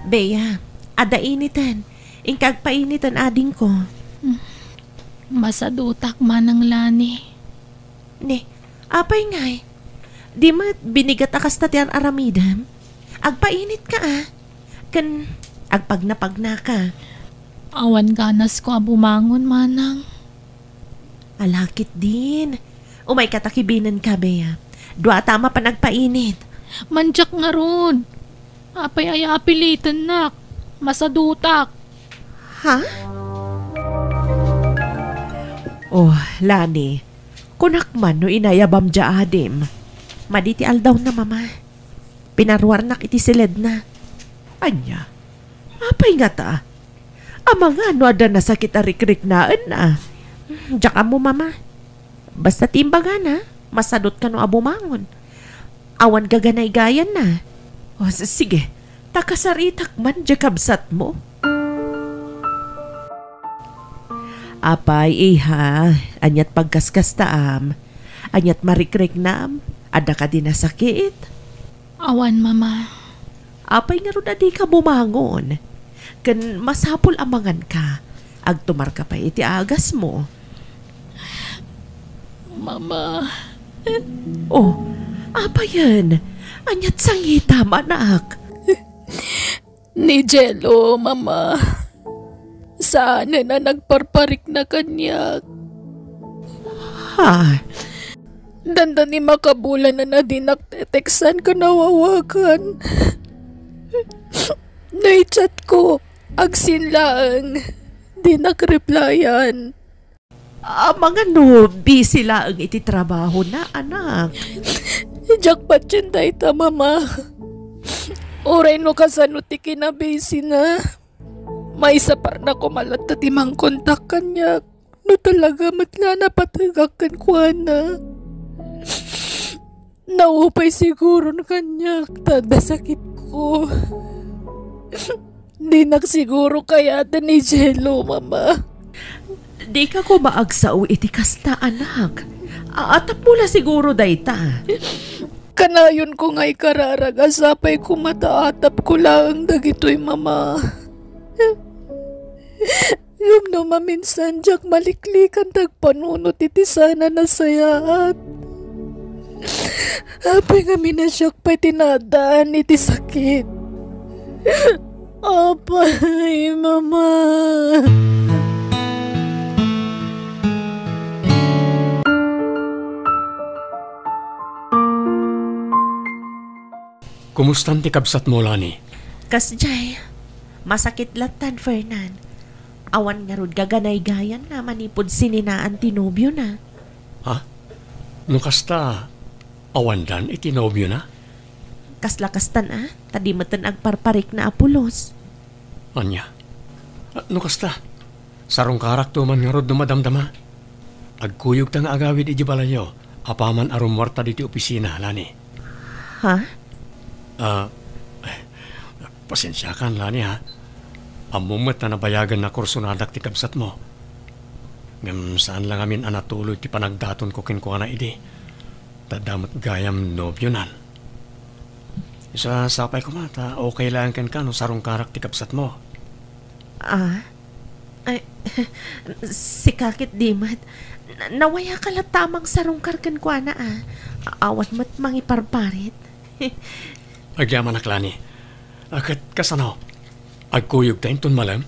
Bea, adda initen. Inka agpainiten, adingko. Masadutak, Manang Lani. Ne, apay ngay? Di met binigat a kasta ti ar-aramidem? Agpainitka a. Ken agpagnapagnaka. Awan ganasko a bumangon, Manang. Ala ketdin. Umayka ta kibinenka, Bea. Duata a mapan agpainit. Mandiak ngarud. Apay aya a pilitennak? Masadutak. Ha? Oh, Lani, kunak man no inayabam dia adim. Madi ti aldawna, Mama. Pinaruarnak iti siledna. Ania? Apay ngata? Amangan no adda nasakit a rikriknaenna? Diak ammo, Mama. Basta ti imbagana, masadut kano a bumangon. Awan gaganaygayanna. O, s-, sige, ta kasaritak man diay kabsatmo. Apay, iha, aniat pagkaskastaam? Aniat marikriknam? Adda kadi nasakit? Awan, Mama. Apay ngarud a dika bumangon? Ken masapul a manganka. Agtumarka pay iti agasmo. Mama. Oh, apayen? Aniat sangitam, anak? Ni Jello, Mama. Saanen a nagparparikna kaniak. Ha? Dandani makabulan a dinak teteksan ken awawagan. No i-chat ko, agsin laeng, dinak replyan. Amangan no busy laeng iti trabahona, anak? Diak patien dayta, Mama. Uray no kasano ti kinabusy na, maisaparna koma latta ti mangkontak kaniak no talaga met la a napategak kenkuana. Naupay siguron kaniak ta adda sakitko. Dinak siguro kayaten ni Jello, Mama. Dika koma agsao iti kasta, anak. A-, atapmo la siguro dayta. Kanayonko nga ikararag a sapay koma ta atapko laeng dagitoy, Mama. Ngem no maminsan, diak maliklikan ti agpanunot iti saan a nasayaat. Apay ngamin a siak pay ti naaddaan iti sakit? Apay, Mama. Kumustan ti kabsatmo, Lani? Kasdiay, masakit lattan, Fernan. Awan ngarud gaganaygayanna manipud sininaan ti nobiona. Ha? No kasta, awandan iti nobiona? Kasla kastan a, ta di metten agparparikna a pulos. Ania? Ah, no kasta, sarungkarakto man ngarud no madamdama. Agkuyogta nga agawid idiay balayyo, apaman a rummuarta ditoy opisina, Lani. Ha? Ah, pasensiakan, Lani, ha? Ammom met a nabayagen a kursonadak ti kabsatmo. Ngem saan la ngamin a natuloy ti panagdatonko kenkuana idi. Ta adda met gayam nobionan. Isu a sapay koma, ta okay laeng kenka no sarungkarak ti kabsatmo. Ah? Ay, sika ket di met. Na-, nawayaka latta a mangsarungkar kenkuana a. Awan met mangiparparit. Agyamanak, Lani. A, ket kasano? Agkuyogta inton malem?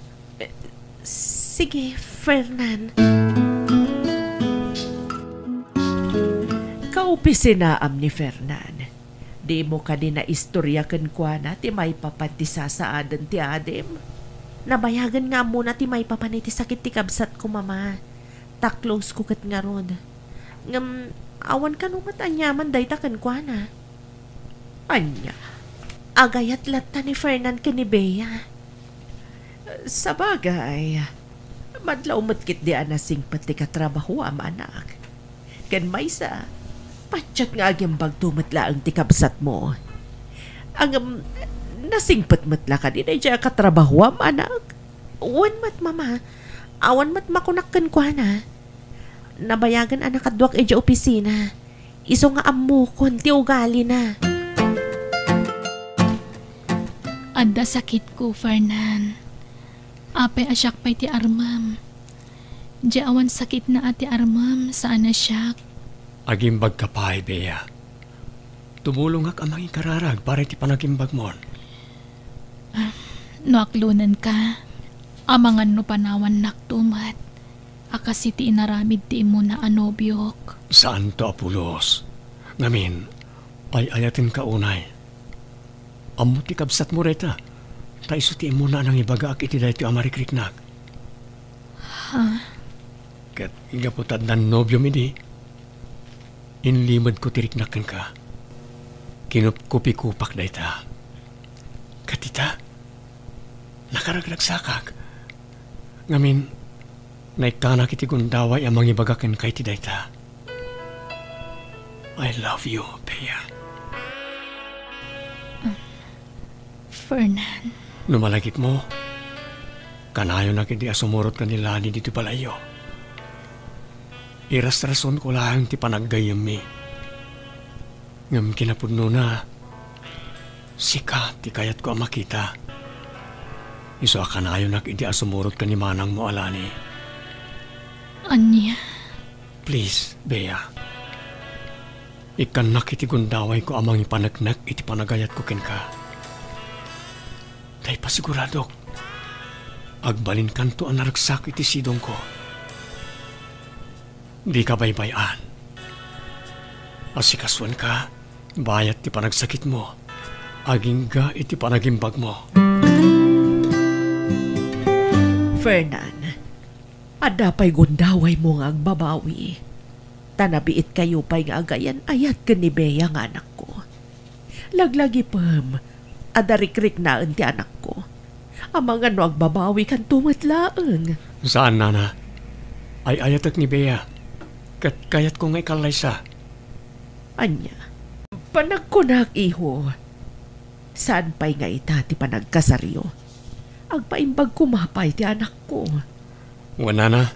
Sige, Fernan. Kaopisinaam ni Fernan. Dimo kadi naistorya kenkuana ti maipapan ti sasaaden ti adim? Nabayagen nga ammona ti maipapan iti sakit ti kabsatko, Mama. Ta close ko ket ngarud. Ngem, awan kano met aniaman dayta kenkuana. Ania? Agayat latta ni Fernan ken ni Bea. Sabagay, madlaw met ketdi a nasingpet ti katrabahoam, anak. Ken maysa, patiek nga agimbagto met laeng ti kabsatmo. Ngem, nasingpet met la kadi daydiay a katrabahoam, anak? Wen met, Mama, awan met makunak kenkuana. Nabayagen a nakaduak idiay opisina. Isu nga ammokon ti ugalina. Adda sakitko, Fernan. Apay a siak pay ti armem? Di awan sakitna a ti armem, saan a siak. Agimbagka pay, Bea. Tumulongak a mangikararag para iti panagimbagmon. Ah, no aklonenka, amangan no panawannakto met a kas iti inaramid ti immuna a nobiok. Saanto a pulos. Ngamin, ay-ayatenka unay. Ammo ti kabsatmo dayta, ta isu ti immuna a nangibagaak iti daytoy a marikriknak. Ha? Ket gapu ta addan nobiom idi, inlimedko ti riknak kenka. Kinupkupikopak dayta. Ket ita, nakaragragsakak. Ngamin, naikkanak iti gundaway a mangibaga kenka iti dayta. I love you, Bea. Fernan. No malagipmo, kanayonak idi a sumurot ken ni Lani ditoy balayyo. Irasrasonko laeng ti panaggayyemmi. Ngem kinapudnona, sika ti kayatko a makita. Isu a kanayonak idi a sumurot ken ni manangmo a Lani. Ania? Please, Bea. Ikkannak iti gundawayko a mangipaneknek iti panagayatko kenka. Ta ipasiguradok, agbalinkanto a naragsak iti sidongko. Dika baybay-an. Asikasuenka, bayat ti panagsakitmo, agingga iti panagimbagmo. Fernan, adda pay gundawaymo nga agbabawi, ta nabiitkayo pay nga agayan-ayat ken ni Bea nga anakko. Laglagipem, adda rikriknaen ti anakko. Amangan no agbabawikanto met laeng. Saan, nana. Ay-ayatek ni Bea, ket kayatko nga ikallaysa. Ania? Panagkunak, iho. Saan pay nga ita ti panagkasaryo? Agpaimbag koma pay ti anakko. Wen, nana.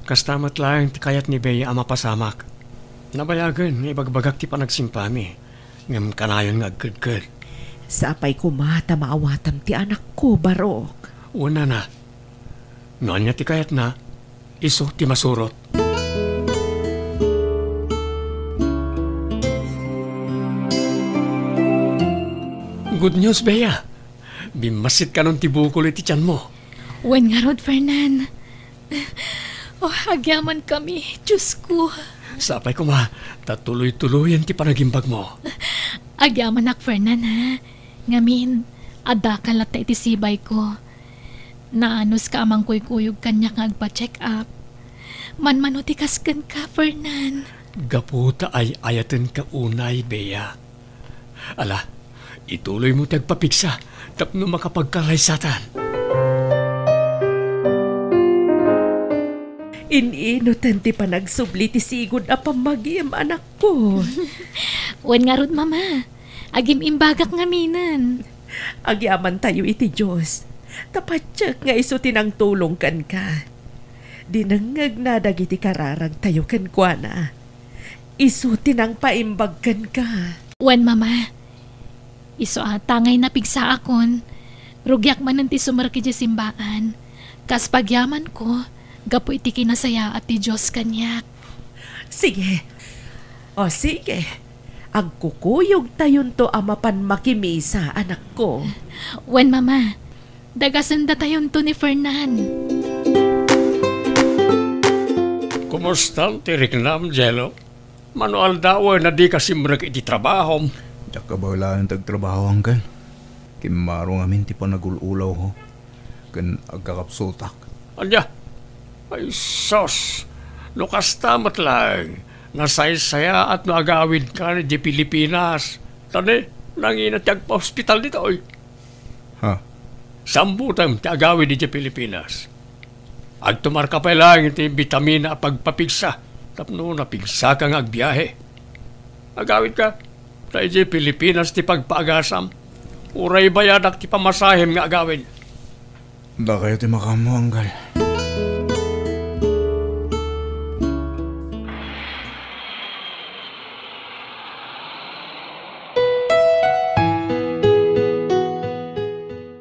Kasta met laeng ti kayat ni Bea a mapasamak. Nabayagen nga ibagbagak ti panagsimpami, ngem kanayon nga agkedked. Sapay koma ta maawatam ti anakko, Barok. Wen, nana. No ania ti kayatna, isu ti masurot. Good news, Bea. Bimmasit kanon ti bukol iti tianmo. Wen ngarud, Fernan. Oh, agyamankami, Diosko. Sapay koma, ta tuloy-tuloyen ti panagimbagmo. Agyamanak, Fernan, ha? Ngamin, addaka latta iti sibayko. Naanuska a mangkuykuyog kaniak nga agpa-check up. Manmano ti kas kenka, Fernan. Gapu ta ay-ayatenka unay, Bea. Ala, ituloymo ti agpapigsa tapno makapagkallaysatan. In-inoten ti panagsubli ti sigud a pammagim, anakko. Wen ngarud, Mama. Agim-imbagak ngaminen. Agyamantayo iti Dios, ta patiek nga isu ti nangtulong kenka. Dinengngegna dagiti kararagtayo kenkuana. Isu ti nangpaimbag kenka. Wen, Mama, isu a ta ngay napigsaakon, rugiak manen ti sumrek idiay simbaan. Kas pagyamanko, gapu iti kinasayaat ti Dios kaniak. Sige. O, sige. Agkukuyogtayonto a mapan makimisa, anakko. Wen, Mama. Dagasendatayonto ni Fernan. Kumustan ti riknam, Jello? Mano aldawen a dika simrek iti trabahom? Diak kabaelan ti agtrabaho, Angkel. Kimmaro ngamin ti panagul-ulawko ken agkakapsutak. Ania? Ay, sus! No kasta met laeng, nasaysayaat no agawidkan idiay Pilipinas. Tani, Nangina ti agpa-ospital ditoy. Ha? Sambutem ti agawid idiay Pilipinas. Agtumarka pay laeng iti bitamina a pagpapigsa tapno napigsaka nga agbiahe. Agawidka, ta idiay Pilipinas ti pagpaagasam. Uray bayadak ti pamasahem nga agawid. Dakayo ti makaammo, Anggal.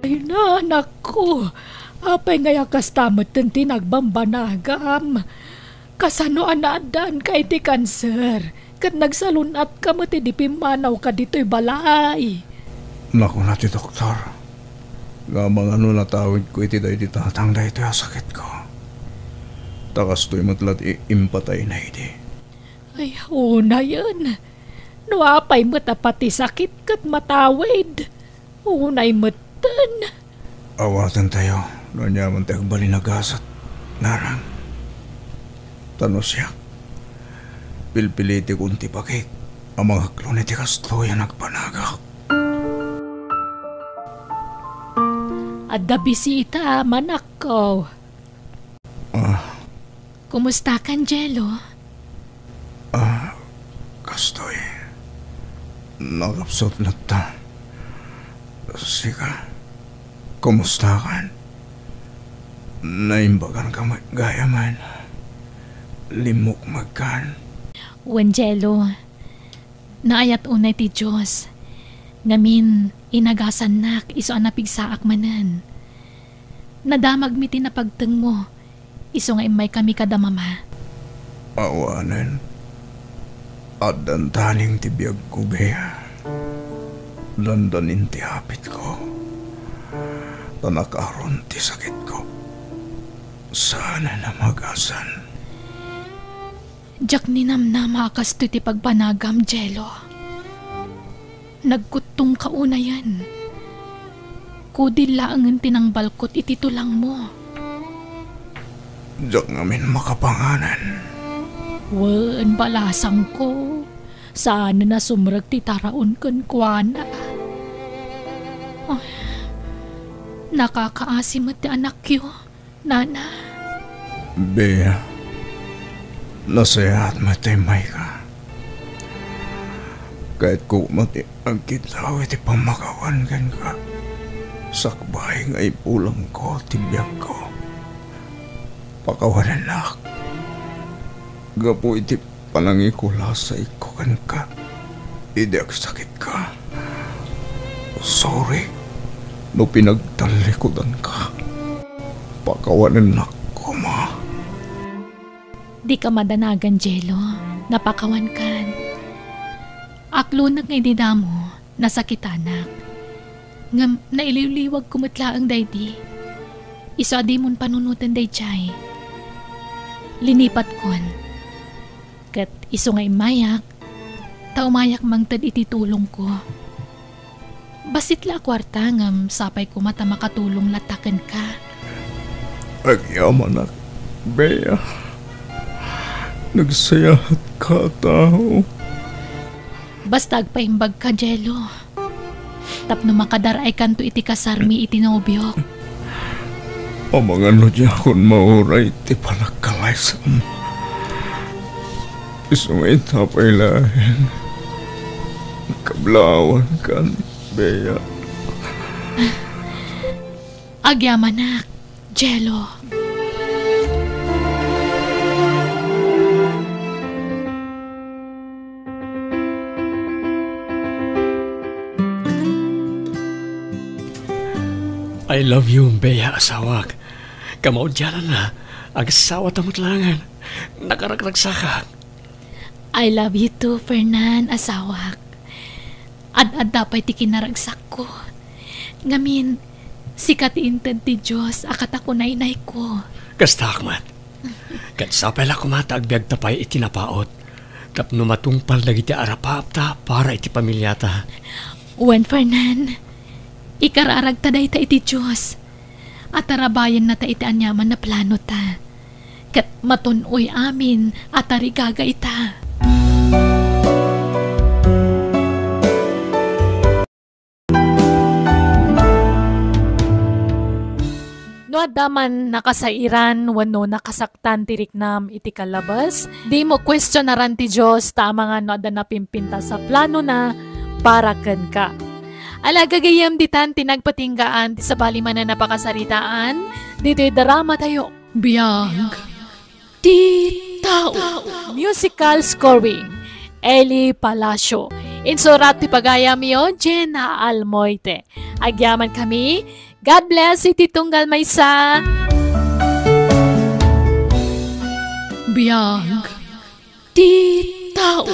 Ay na, anakko. Apay ngay a kasta metten ti nagbambanagam? Kasano a naaddaanka iti kanser, ket nagsalun-atka met idi pimmanawka ditoy balay? Nakuna ti doktor nga amangan no natawidko iti daydi tatang daytoy a sakitko. Ta kastoy met la ti impatayna idi. Ay, unayen. No apay met a pati sakit ket matawid, unay metten. Awatentayo no aniaman ti agbalin a gasat, Narang. Ta no siak, pilpilitikon ti bagik a mangaklon iti kastoy a nagbanagak. Adda bisita, manakko. Ah. Kumustakan, Jello? Ah, kastoy. Nakapsut latta. Sika, kumustakan? Naimbaganka met gayamen. Limmukmegkan. Wen, Jello, naayat unay ti Dios. Ngamin, inagasannak isu a napigsaak manen. Nadamagmi ti napagtengmo, isu nga immaykami kada Mama. Awanen, addan taning ti biagko, Bea. Dandanin ti hapitko, ta nakaron ti sakitko. Saanen a magasan. Diak ninamnama a kastoy ti pagbanagam, Jello. Nagkuttongka unayen. Kudil laengen ti nangbalkot iti tulangmo. Diak ngamin makapanganen. Wen, balasangko. Saanen a sumrek ti taraon kenkuana. Ay, nakakaasi met ti anakyo. Nana. Bea, nasayaat met ta immayka. Kayatko koma ti agkitaw iti pammakawan kenka. Sakbay nga ipulangko ti biagko. Pakawanennak. Gapu iti panangikulasayko kenka idi agsakitka. Sorry no pinagtallikudanka. Pakawanennak koma. Dika madanagan, Jello. Napakawankan. Aklonek nga idi damo, nasakitanak. Ngem nailiwliwagko met laeng daydi. Isu a dimon panunoten daydiay. Linipatkon. Ket isu nga immayak, ta umayak mangted iti tulongko. Bassit la a kuarta ngem sapay koma ta makatulong latta kenka. Agyamanak, Bea. Nagsayaatka a tao. Basta agpaimbagka, Jello. Tapno makadar-aykanto iti kasarmi iti nobiok. Amangan no diakon mauray ti panagkalaysam. Isu nga ita pay laeng, kablaawankan, Bea. Agyamanak, Jello. I love you, Bea, asawak. Kamaudiananna, agsawata met laengen. Nakaragragsakak. I love you too, Fernan, asawak. Ad-adda pay ti kinaragsakko. Ngamin, sika ti inted ti Dios a katakunaynayko. Kastaak met. Ket sapay la koma ta agbiagta pay iti napaut tapno matungpal dagiti arapaapta para iti pamiliata. Wen, Fernan, ikararagta dayta iti Dios. Atarabayenna ta iti aniaman a planota. Ket matun-oy amin a tarigagayta. ta man nakasairan wenno nakasaktan ti riknam iti kalabes, dimo kuestionaran ti Dios ta amangan no adda napimpintas a planona para kenka. Ala, gagayyem ditan ti nagpatinggaan ti sabali manen a pakasaritaan ditoy dramatayo. Biag ti tao. Musical scoring, Eli Palacio. Insurat ti pagayamyo, Jenna Almoite. Agyaman kami. God bless iti tunggal maysa. Biag ti tao.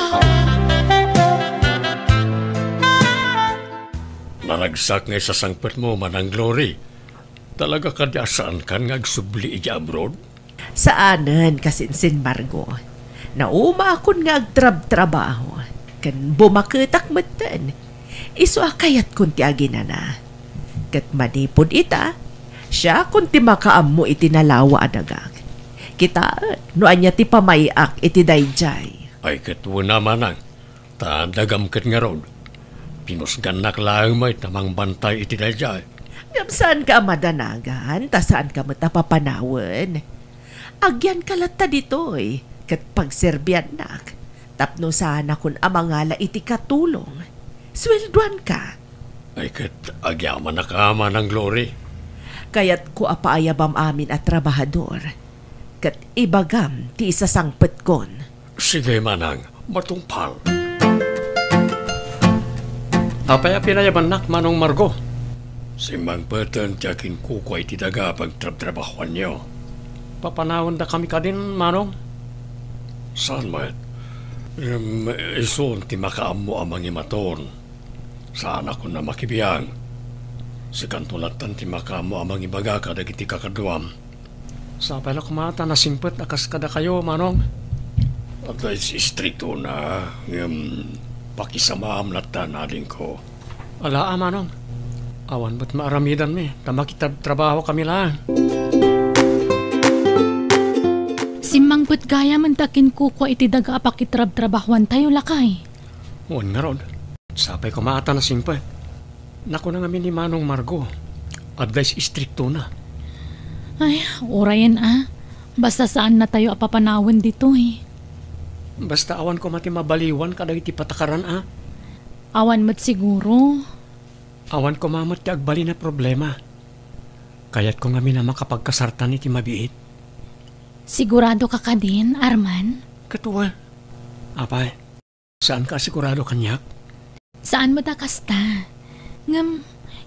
Naragsak nga isasangpetmo, Manang Glory. Talaga kadi a saankan nga agsubli idiay abroad? Saanen, Kasinsin Margo. Naumaakon nga agtrabtrabaho, ken bumaketak metten. Isu a kayatkon ti aginana. Ket manipud ita, siakon ti makaammo iti nalawa a dagak. Kitaem no ania ti pamay-ak iti daydiay. Ay, ket wen a, Manang. Ta dagam ket ngarud, pinusgannak laeng met a mangbantay iti daydiay. Ngem saanka a madanagan, ta saanka met a papanawen. Agyanka latta ditoy, ket pagserbiannak, tapno saanakon a mangala iti katulong. Sueldoanka. Ay, ket agyamanak a, Manang Glory. Kayatko a paayabam amin a trabahador, ket ibagam ti isasangpetkon. Sige, Manang, matungpal. Apay a pinayabannak, Manong Margo? Simmangpeten ti akinkukua iti daga a pagtrabtrabahoanyo. Papanawendakami kadin, Manong? Saan met? Em, isun ti makaammo a mangimaton. Saanakon a makibiang. Sikanto lattan ti makaammo a mangibaga kadagiti kakaduam. Sapay la koma ta nasingpet a kas kadakayo, Manong. Adda is-, istriktona, ngem pakisamaam lattan, adingko. Alaa, Manong. Awan met maaramidanmi, ta makitrabtrabahokami laeng. Simmangpet gayam ta kinkukua iti daga a pakitrabtrabahoantayo, lakay. Wen ngarud. Sapay koma a ta nasingpet. Nakuna ngamin ni Manong Margo, adda is-, istriktona. Ay, urayen a. Basta saannatayo a papanawen ditoy. Basta awan koma ti mabaliwan kadagiti patakaran a. Awan met siguro. Awan koma met ti agbalin a problema. Kayatko ngamin a makapagkasartan iti mabiit. Siguradoka kadin, Arman? Ket wen. Apay. Saanka a sigurado kaniak? Saan met a kasta. Ngem,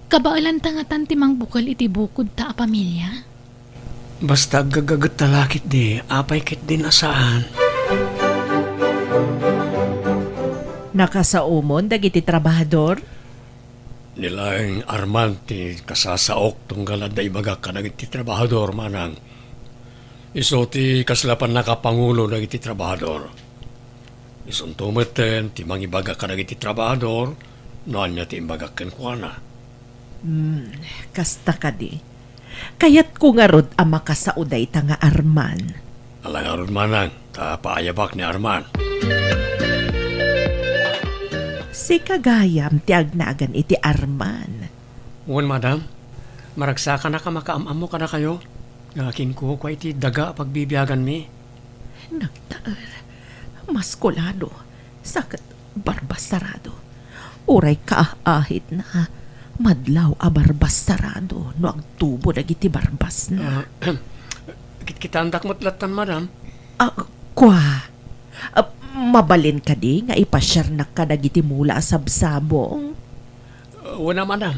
kabaelanta ngatan ti mangbukel iti bukodta a pamilia? Basta aggagagetta la ketdi, apay ketdin a saan. Nakasaomon dagiti trabahador? Ni laeng Arman ti kasasaok tunggal adda ibagak kadagiti trabahador, Manang. Isu ti kasla pannakapangulo dagiti trabahador. Isunto metten ti mangibaga kadagiti trabahador no ania ti imbagak kenkuana. Hmm, kasta kadi. Kayatko ngarud a makasao dayta nga Arman. Ala ngarud, Manang, ta paayabak ni Arman. Sika gayam ti agnagan iti Arman. Wen, madam. Maragsakanak a makaam-ammo kadakayo nga kinkukua iti daga a pagbibiaganmi. Nagtaer, maskulado, sa ket barbasarado. Uray kaah-ahitna, madlaw a barbasarado no agtubo dagiti barbasna. Ah, kitkitaendak met lattan, madam. Ah, kua. Ah, mabalin kadi nga ipasiarnak kadagiti mula a sabsabong? Ah, wen a, madam.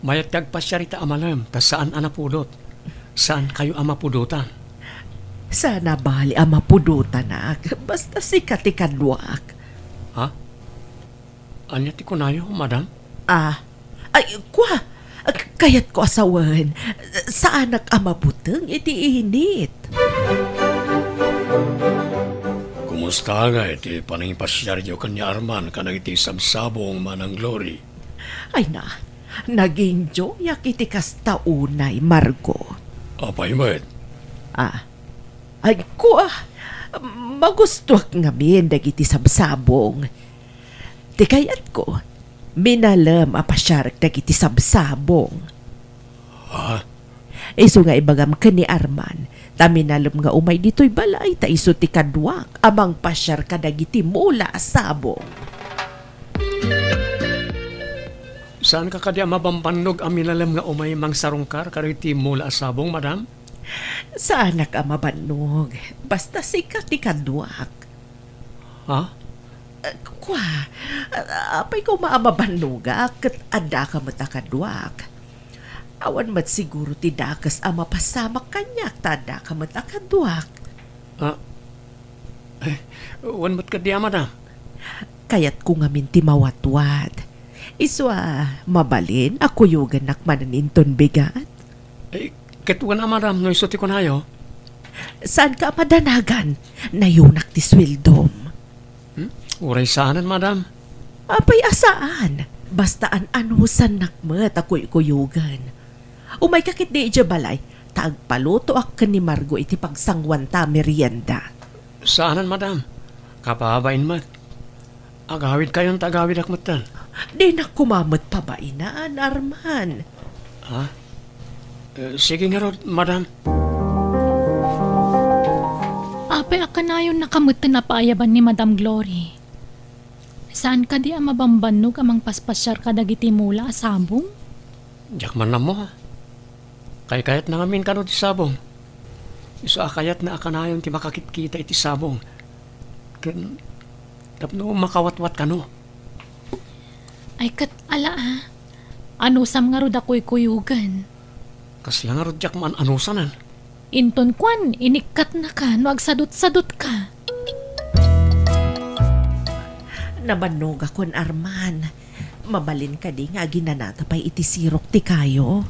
Mayat ti agpasiar ita a malem, ta saan a napudot. Saankayo a mapudotan. Saan a bali a mapudotanak, basta sika ti kaduak. Ha? Ania ti kunayo, madam? Ah, ay, kua, k-, kayatko a sawen, saanak a mabuteng iti init. Kumusta ngay ti panangipasiaryo ken ni Arman kadagiti sabsabong, Manang Glory? Ay na, nag-enjoyak iti kasta unay, Margo. Apay met? Ah, ay, kua, magustuak ngamin dagiti sabsabong. Ti kayatko, minalem a pasiarek dagiti sabsabong. Ha? Isu nga ibagam ken ni Arman, ta minalem nga umay ditoy balay ta isu ti kaduak a mangpasiar kadagiti mula a sabong. Saanka kadi a mabambannog a minalem nga umay mangsarungkar kadagiti mula a sabong, madam? Saanak a mabannog. Basta sika ti kaduak. Ha? Eh, kua, apay koma a mabannogak ket addaka met a kaduak. Awan met siguro ti dakes a mapasamak kaniak ta addaka met a kaduak. Ah, eh, wen met kadi a, madam? Kayatko ngamin ti mawatwat. Isu a, mabalin a kuyogennak manen inton bigat? Eh, ket wen a, madam, no isu ti kunayo? Saanka a madanagan? Nayunak ti sueldom. Hmm? Uray saanen, madam. Apay a saan? Basta an-anusannak met a kuykuyogen. Umayka ketdi idiay balay, ta agpalutoak ken ni Margo iti pagsanguanta a merienda. Saanen, madam. Kababain met. Agawidkayon ta agawidak metten. Dinak koma met pabainan, Arman. Ha? Eh, sige ngarud, madam. Apay a kanayonnaka metten a paayaban ni Madam Glory? Saan kadi a mabambannog a mangpaspasiar kadagiti mula a sabong? Diak man ammo. Kaykayatna ngamin kano ti sabong. Isu a kayatna a kanayon ti makakitkita iti sabong. Ken tapno makawatwat kano. Ay, ket ala a. Anusam ngarud a kuykuyogen. Kasla ngarud diak man-anusanen. Inton kuan, inikkatnaka no agsadut-sadutka. Nabannogakon, Arman. Mabalin kadi nga aginanata pay iti sirok ti kayo?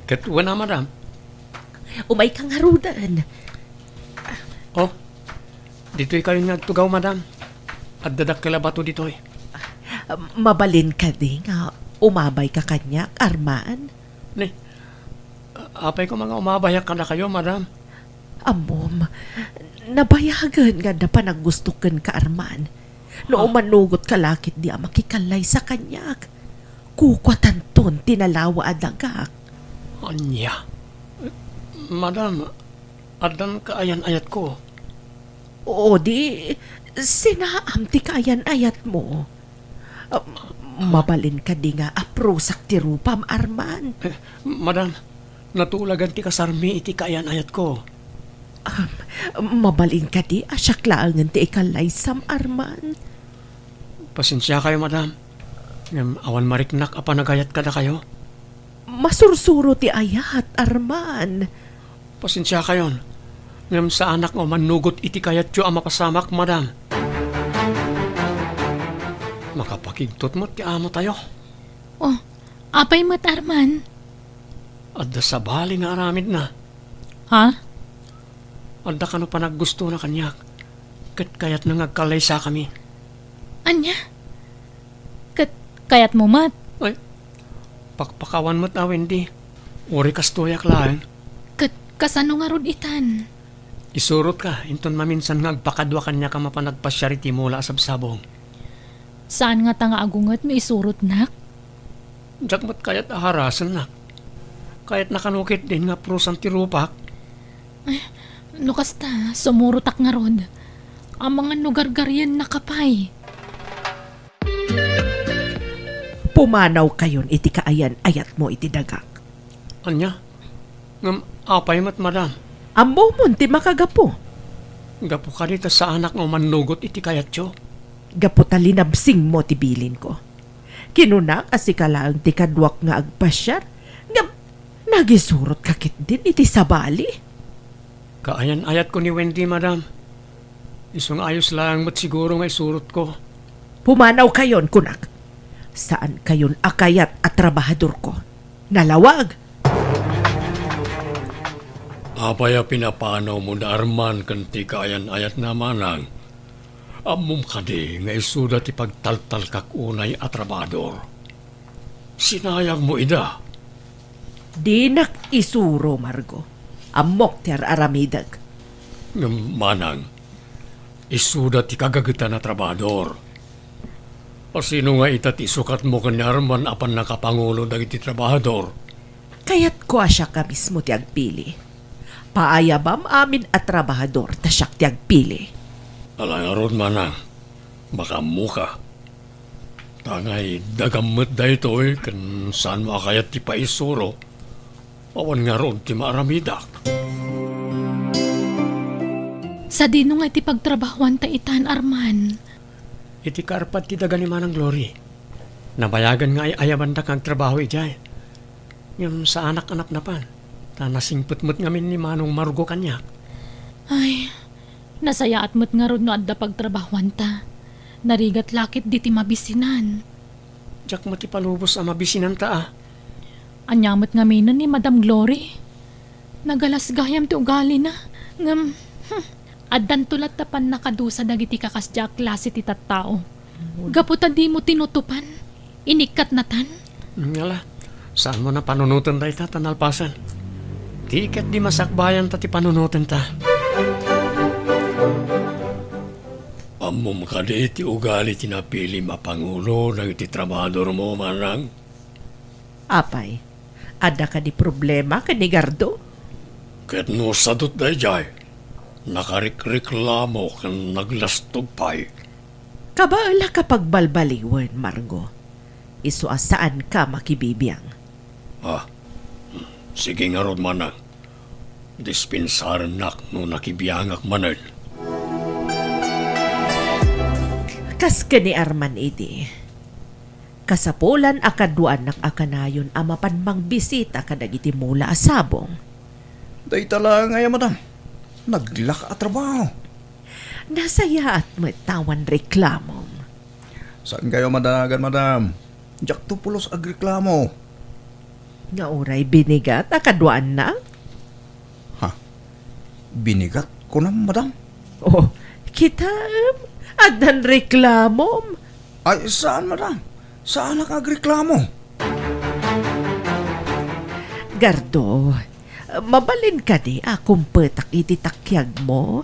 Ket wen a, madam. Umayka ngaruden. Oh, ditoy kayon nga agtugaw, madam. Adda dakkel a bato ditoy. Mabalin kadi nga umabayka kaniak, Arman? Ni, apay koma nga umabayak kadakayo, madam? Ammom, nabayagen nga adda panaggusto kenka, Arman. No, ah, umanugot ka la ketdi a makikallaysa kaniak, kukuatanton ti nalawa a dagak. Ania? Madam, addan kaayan-ayatko. O di, sinaam ti kaayan-ayatmo. Ah, mabalin kadi nga aprusak ti rupam, Arman? Eh, madam, natulagan ti kasarmi iti kaayan-ayatko. Ah, mabalin kadi a siak laengen ti ikallaysam, Arman? Pasensiakayo, madam. Ngem awan mariknak a panagayat kadakayo. Masursuro ti ayat, Arman. Pasensiakayon, ngem saanak nga umanugot iti kayatyo a mapasamak, madam. Makapakigtot met ti amotayo. Oh, apay met, Arman? Adda sabali nga aramidna. Ha? Adda kano panaggustona kaniak, ket kayatna nga agkallaysakami. Ania? Ket kayatmo met? Ay, pakpakawan met a, Wendy. Uray kastoyak laeng. Ket kasano ngarud itan? Isurotka, inton maminsan nga agpakadua kaniak a mapan agpasiar iti mula a sabsabong. Saan ngata nga agunget no isurotnak? Diak met kayat a harasennak. Kayatna kano ketdin nga prusan ti rupak. Eh, no kasta, sumurotak ngarud. Amangan no gargariennaka pay. Pumanawkayon iti kaayan-ayatmo iti dagak. Ania? Ngem apay met, madam? Ammomon ti makagapu. Gapu kadi ta saanak nga umanugot iti kayatyo? Gapu ta linabsingmo ti bilinko. Kinunak a sika laeng ti kaduak nga agpasiar, ngem nagisurotka ketdin iti sabali. Kaayan-ayatko ni Wendy, madam. Isu nga ayos laeng met siguro nga isurotko. Pumanawkayon, kunak. Saankayon a kayat a trabahadorko. Nalawag! Apay a pinapanawmo da Arman ken ti kaayan-ayatna, manang? Ammom kadi nga isuda ti pagtaltalkak unay a trabahador? Sinayangmo ida. Dinak isuro, Margo. Ammok ti ar-aramidek. Ngem, manang, isuda ti kagagetan a trabahador. Asino nga ita ti isukatmo ken ni Arman a pannakapangulo dagiti trabahador? Kayatko a siak a mismo ti agpili. Paayabam amin a trabahador ta siak ti agpili. Ala ngarud, manang, makaammoka. Tangay dagam met daytoy ken saanmo a kayat ti paisuro. Awan ngarud ti maaramidak. Sadino nga iti pagtrabahuanta itan, Arman? Iti kaarpad ti daga ni Manang Glory. Nabayagan nga ay-ayabandak nga agtrabaho idiay. Ngem saanak a napnapan, ta nasingpet met ngamin ni Manong Margo kaniak. Ay, nasayaat met ngarud no adda pagtrabahuanta. Narigat la ket diti mabisinan. Diak met ipalubos a mabisinanta a. Ania met ngaminen ni Madam Glory? Nagalas gayam ti ugalina. Ngem, hmm, addanto latta pannakadusa dagiti kakasdia a klase ti tattao. Gapu ta dimo tinutopan, inikkatnatan. Ngala, saanmo a panunoten dayta ta nalpasen. Ti ket di masakbayanta ti panunotenta. Ammom kadi ti ugali ti napilim a pangulo dagiti trabahadormo, manang? Apay, adda kadi problema ken ni Gardo? Ket no sadut daydiay, nakarikreklamo ken naglastog pay. Kabaelak a pagbalbaliwen, Margo. Isu a saanka makibibiang. Ah, sige ngarud, manang. Dispensarennak no nakibiangak manen. Kas ken ni Arman idi, kasapulan a kaduaannak a kanayon a mapan mangbisita kadagiti mula a sabong. Dayta laeng aya, madam. Naglaka a trabaho. Nasayaat met ta awan reklamom. Saankayo madanagan, madam? Diakto pulos agreklamo. Nga uray binigat a kaduaanna? Ha? Binigat, kunam, madam? Oh, kitaem, addan reklamom. Ay, saan, madam? Saanak agreklamo. Gardo, mabalin kadi a kumpetak iti takiagmo?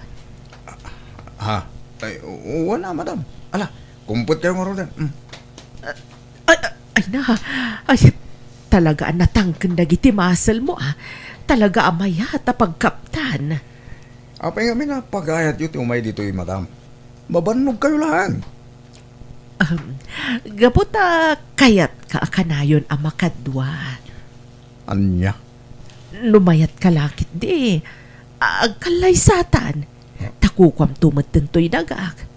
Ha? Ay, wen a, madam. Ala, kumpetkayo ngaruden. Mm. Ay, ay, ay na. Ay, talaga a natangken dagiti muscle mo, ah. Talaga a mayat a pagkaptan. Apay ngamin a pagayatyo ti umay ditoy, madam? Mabannogkayo laeng. Um, gapu ta kayatka a kanayon a makadua. Ania? No mayatka la ketdi, agkallaysatan. Ta kukuamto met daytoy dagak.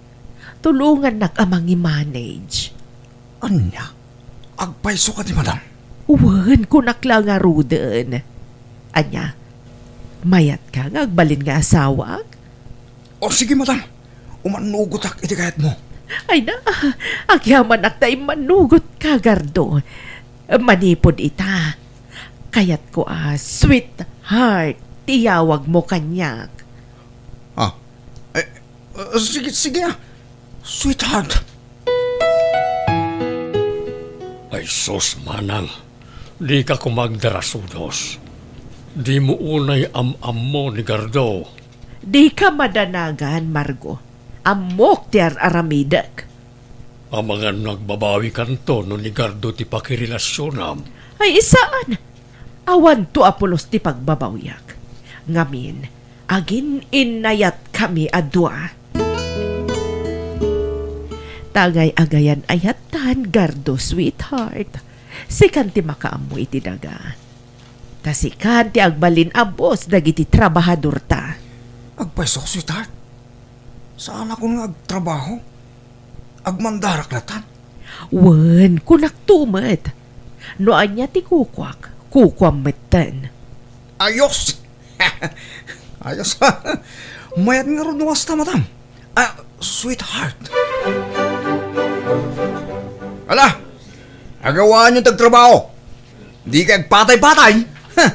Tulongannak a mangi-manage. Ania? Agpayso kadi, madam? Wen, kunak la ngaruden. Ania? Mayatka nga agbalin nga asawak? O, sige, madam. Umannugotak iti kayatmo. Ay na, agyamanak ta immannugotka, Gardo. Manipud ita, kayatko a sweetheart ti iyawagmo kaniak. Ah, eh, eh, sige, sige, ah. Sweetheart. Ay sus, manang, dika koma agdarasudos. Dimo unay am-ammo ni Gardo. Dika madanagan, Margo. Ammok ti ar-aramidek. Amangan no agbabawikanto no ni Gardo ti pakirelasionam. Ay, saan? Awanto a pulos ti pagbabawiak. Ngamin, agin-innayatkami a dua. Tangay agayan-ayattan, Gardo, sweetheart. Sikan ti makaammo iti daga. Ta sikan ti agbalin a boss dagiti trabahadorta. Agpayso, sweetheart. Saanakon nga agtrabaho? Agmandarak latan? Wen, kunakto met. No ania ti kukuak, kukuam metten. Ayos! Ayos. Mayat ngarud no kasta, madam. Ah, sweetheart. Ala! Agawaanyo ti agtrabaho! Dikay agpatay-patay? Huh!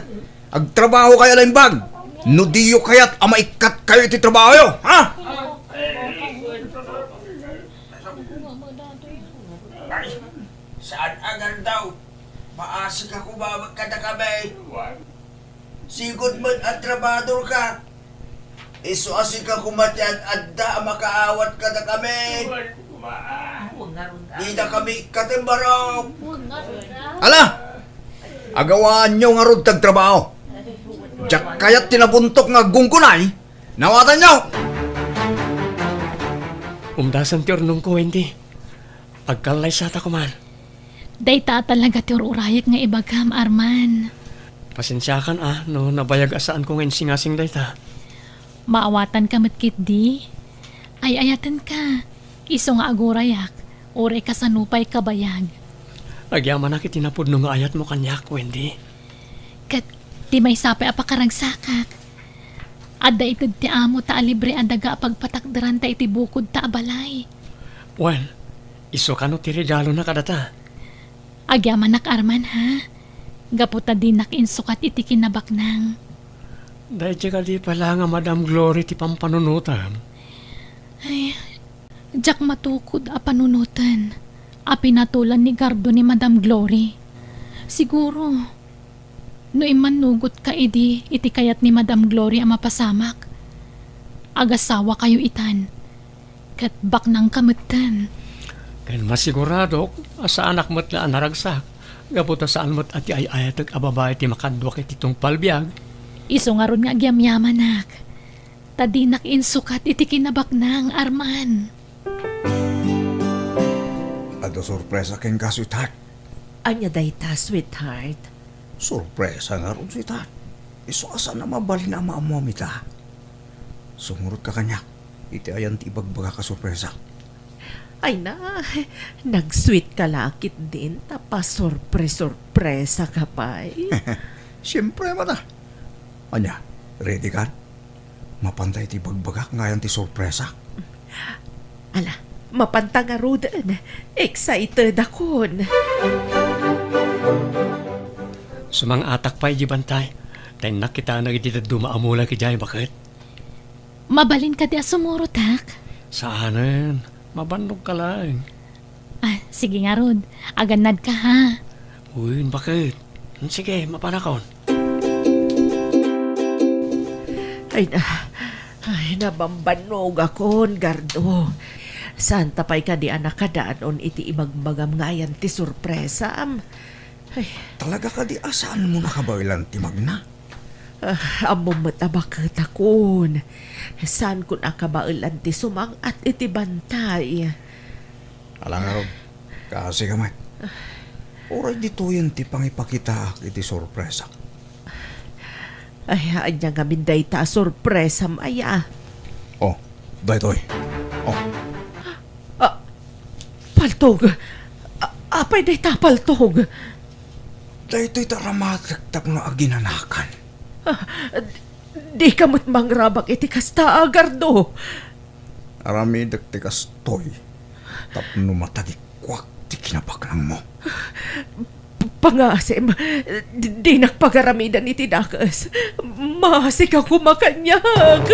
Agtrabahokayo a naimbag! No diyo kayat a maikkat kayo iti trabahoyo, ha? Ay, saan a Gardo? Maasika koma met kadakami. Sigud met a trabahadorka. Isu a sika koma ti ad-adda a makaawat kadakami. Didakami ikkaten barok. Ala! Agawaanyo ngarud ti agtrabaho. Diak kayat ti nabuntok nga aggunggunay. Nawatanyo! Umdasen ti urnongko, Wendy. Agkallaysata koman. Dayta a talaga ti ur-urayek nga ibagam, Arman. Pasensiakan a no nabayag a saanko nga insingasing dayta. Maawatanka met ketdi. Ay-ayatenka. Isu nga agurayak, uray kasano pay kabayag. Agyamanak iti napudno nga ayatmo kaniak, Wendy. Ket ti maysa pay a pakaragsakak, adda ited ti amo ta a libre a daga a pagpatakderanta iti bukodta a balay. Wen, isu kano ti regalona kadata? Agyamanak, Arman, ha? Gapu ta dinak insukat iti kinabaknang. Daydi kadi pay la nga Madam Glory ti pampanunotem? Ay, diak matukod a panunoten a pinatolan ni Gardo ni Madam Glory. Siguro, no immannugotka idi iti kayat ni Madam Glory a mapasamak, agasawakayo itan, ket baknangka metten. Ken masiguradok a saanak met la a naragsak, gapu ta saan met a ti ay-ayatek a babai ti makaduak iti tungpal biag. Isu ngarud nga agyamyamanak, ta dinak insukat iti kinabaknang, Arman. Adda sorpresa kenka, sweetheart. Ania dayta, sweetheart? Sorpresa ngarud, sweetheart. Isu a saan a mabalin a maammuam ita. Sumurotka kaniak iti ayan ti ibagbagak a sorpresa. Ay na, nag-sweet ka la ketdin ta pasorpre-sorpresa ka pay. Siempre, mata. Ania, ready kan? Mapanta iti bagbagak nga ayan ti sorpresa. Ala, mapanta ngaruden. Excited akon. Sumang-atak pay di bantay. Ta innak kitaen dagiti dadduma a mulak idiay, baket. Mabalin kadi a sumurotak? Saanen. Mabannog ka laeng. Ah, sige ngarud. Agannad ka, ha? Uy, baket. Sige, mapanakon. Ay na, ay, nabambannog akon, Gardo. Saan ta pay kadi a nakadanon iti ibagbagam nga ayan ti sorpresam? Ay. Talaga kadi a saanmo nakabaelan ti magna? Ah, ammom met a baket akon. Saankon a kabaelan ti sumang-at iti bantay. Ala ngarud, kaasi ka met. Uray ditoyen ti pangipakitaak iti sorpresak. Ay, ania ngamin dayta a sorpresam aya? Oh, daytoy. Oh. Ah, paltog. A-, apay dayta a paltog? Daytoy ti aramatek tapno aginanakan. Ah, di-, dika met mangrabak iti kasta, Gardo. Aramidek ti kastoy tapno matagikuak ti kinabaknangmo. P-, pangngaasim, di-, dinak pagaramidan iti dakes. Maasika koma kaniak.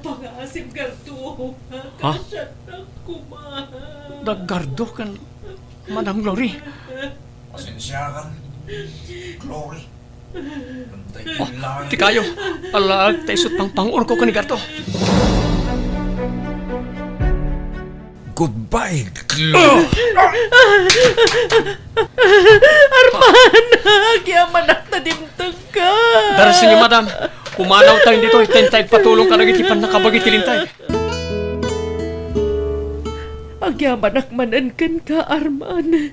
Pangngaasim, Gardo. Ha? Kasiannak koma. Da Gardo ken Madam Glory. Pasensiakan, Glory. Oh, ti kayo. Alaag ta isut pangpang-urko ken ni Gardo. Goodbye, Glory. Arman, agyamanak ta dimtengka. Darasyo, madam. Pumanaw tayo ditoy, ta inta agpatulong kadagiti pannakabagi ti lintay. Agyamanak manen kenka, Arman.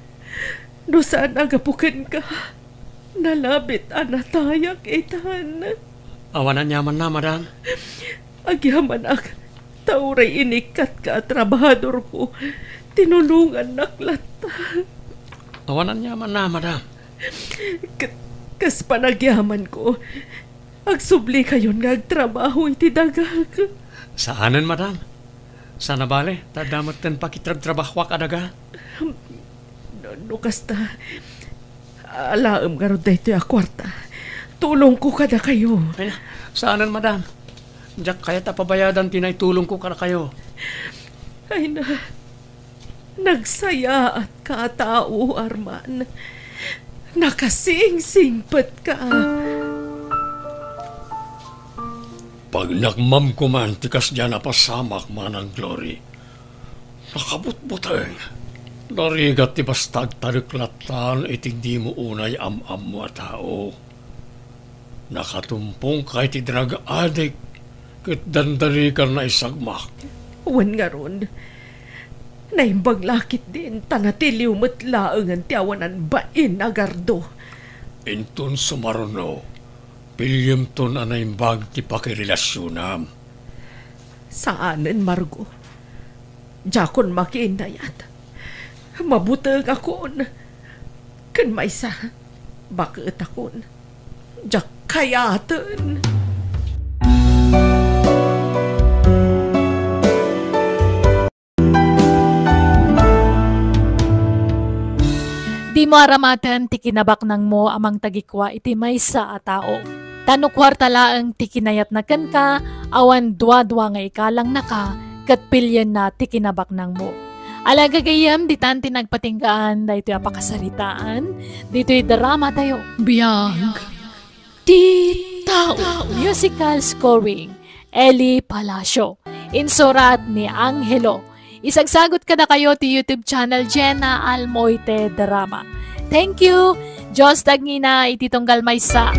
No saan a gapu kenka, nalabit a natayak itan. Awan aniamanna, madam. Agyamanak, ta uray inikkatka a trabahadorko, tinulongannak latta. Awan aniamanna, madam. K-, kas panagyamanko, agsublikayon nga agtrabaho iti dagak. Saanen, madam. Saan a bale, ta adda metten pakitrabtrabahoak a daga. No, no kasta, alaem ngarud daytoy a kuarta. Tulongko kadakayo. Ay na, saanen, madam. Diak kayat a pabayadan ti naitulongko kadakayo. Ay na, nagsayaatka a tao, Arman. Nakasingsingpetka. Pagnakmam koman ti kasdiay a pasamak, Manang Glory. Nakabutbuteng. Narigat ti basta agtalek lattan iti dimo unay am-ammo a tao. Nakatumpongka iti drug addict ket dandanikan naisagmak. Wen ngarud, naimbag la ketdin ta natiliw met laengen ti awanan bain a gardo. Inton sumaruno, piliyemton a naimbag ti pakirelasionam. Saanen, Margo. Diakon makiinnayat. Mabutengakon. Ken maysa, baketakon. Diak kayaten. Dimo aramaten ti kinabaknangmo a mangtagikua iti maysa a tao. Ta no kuarta laeng ti kinayatna kenka, awan duadua nga ikalangnaka ket pilienna ti kinabaknangmo. Ala gagayyem, ditan ti nagpatinggaan daytoy a pakasaritaan, ditoy drama tayo. Biag ti tao. Musical scoring, Eli Palacio. Insurat ni Angelo. Isagsagot kadakayo ti YouTube channel Jenna Almoite Drama. Thank you! Diyos tagngina iti tunggal maysa.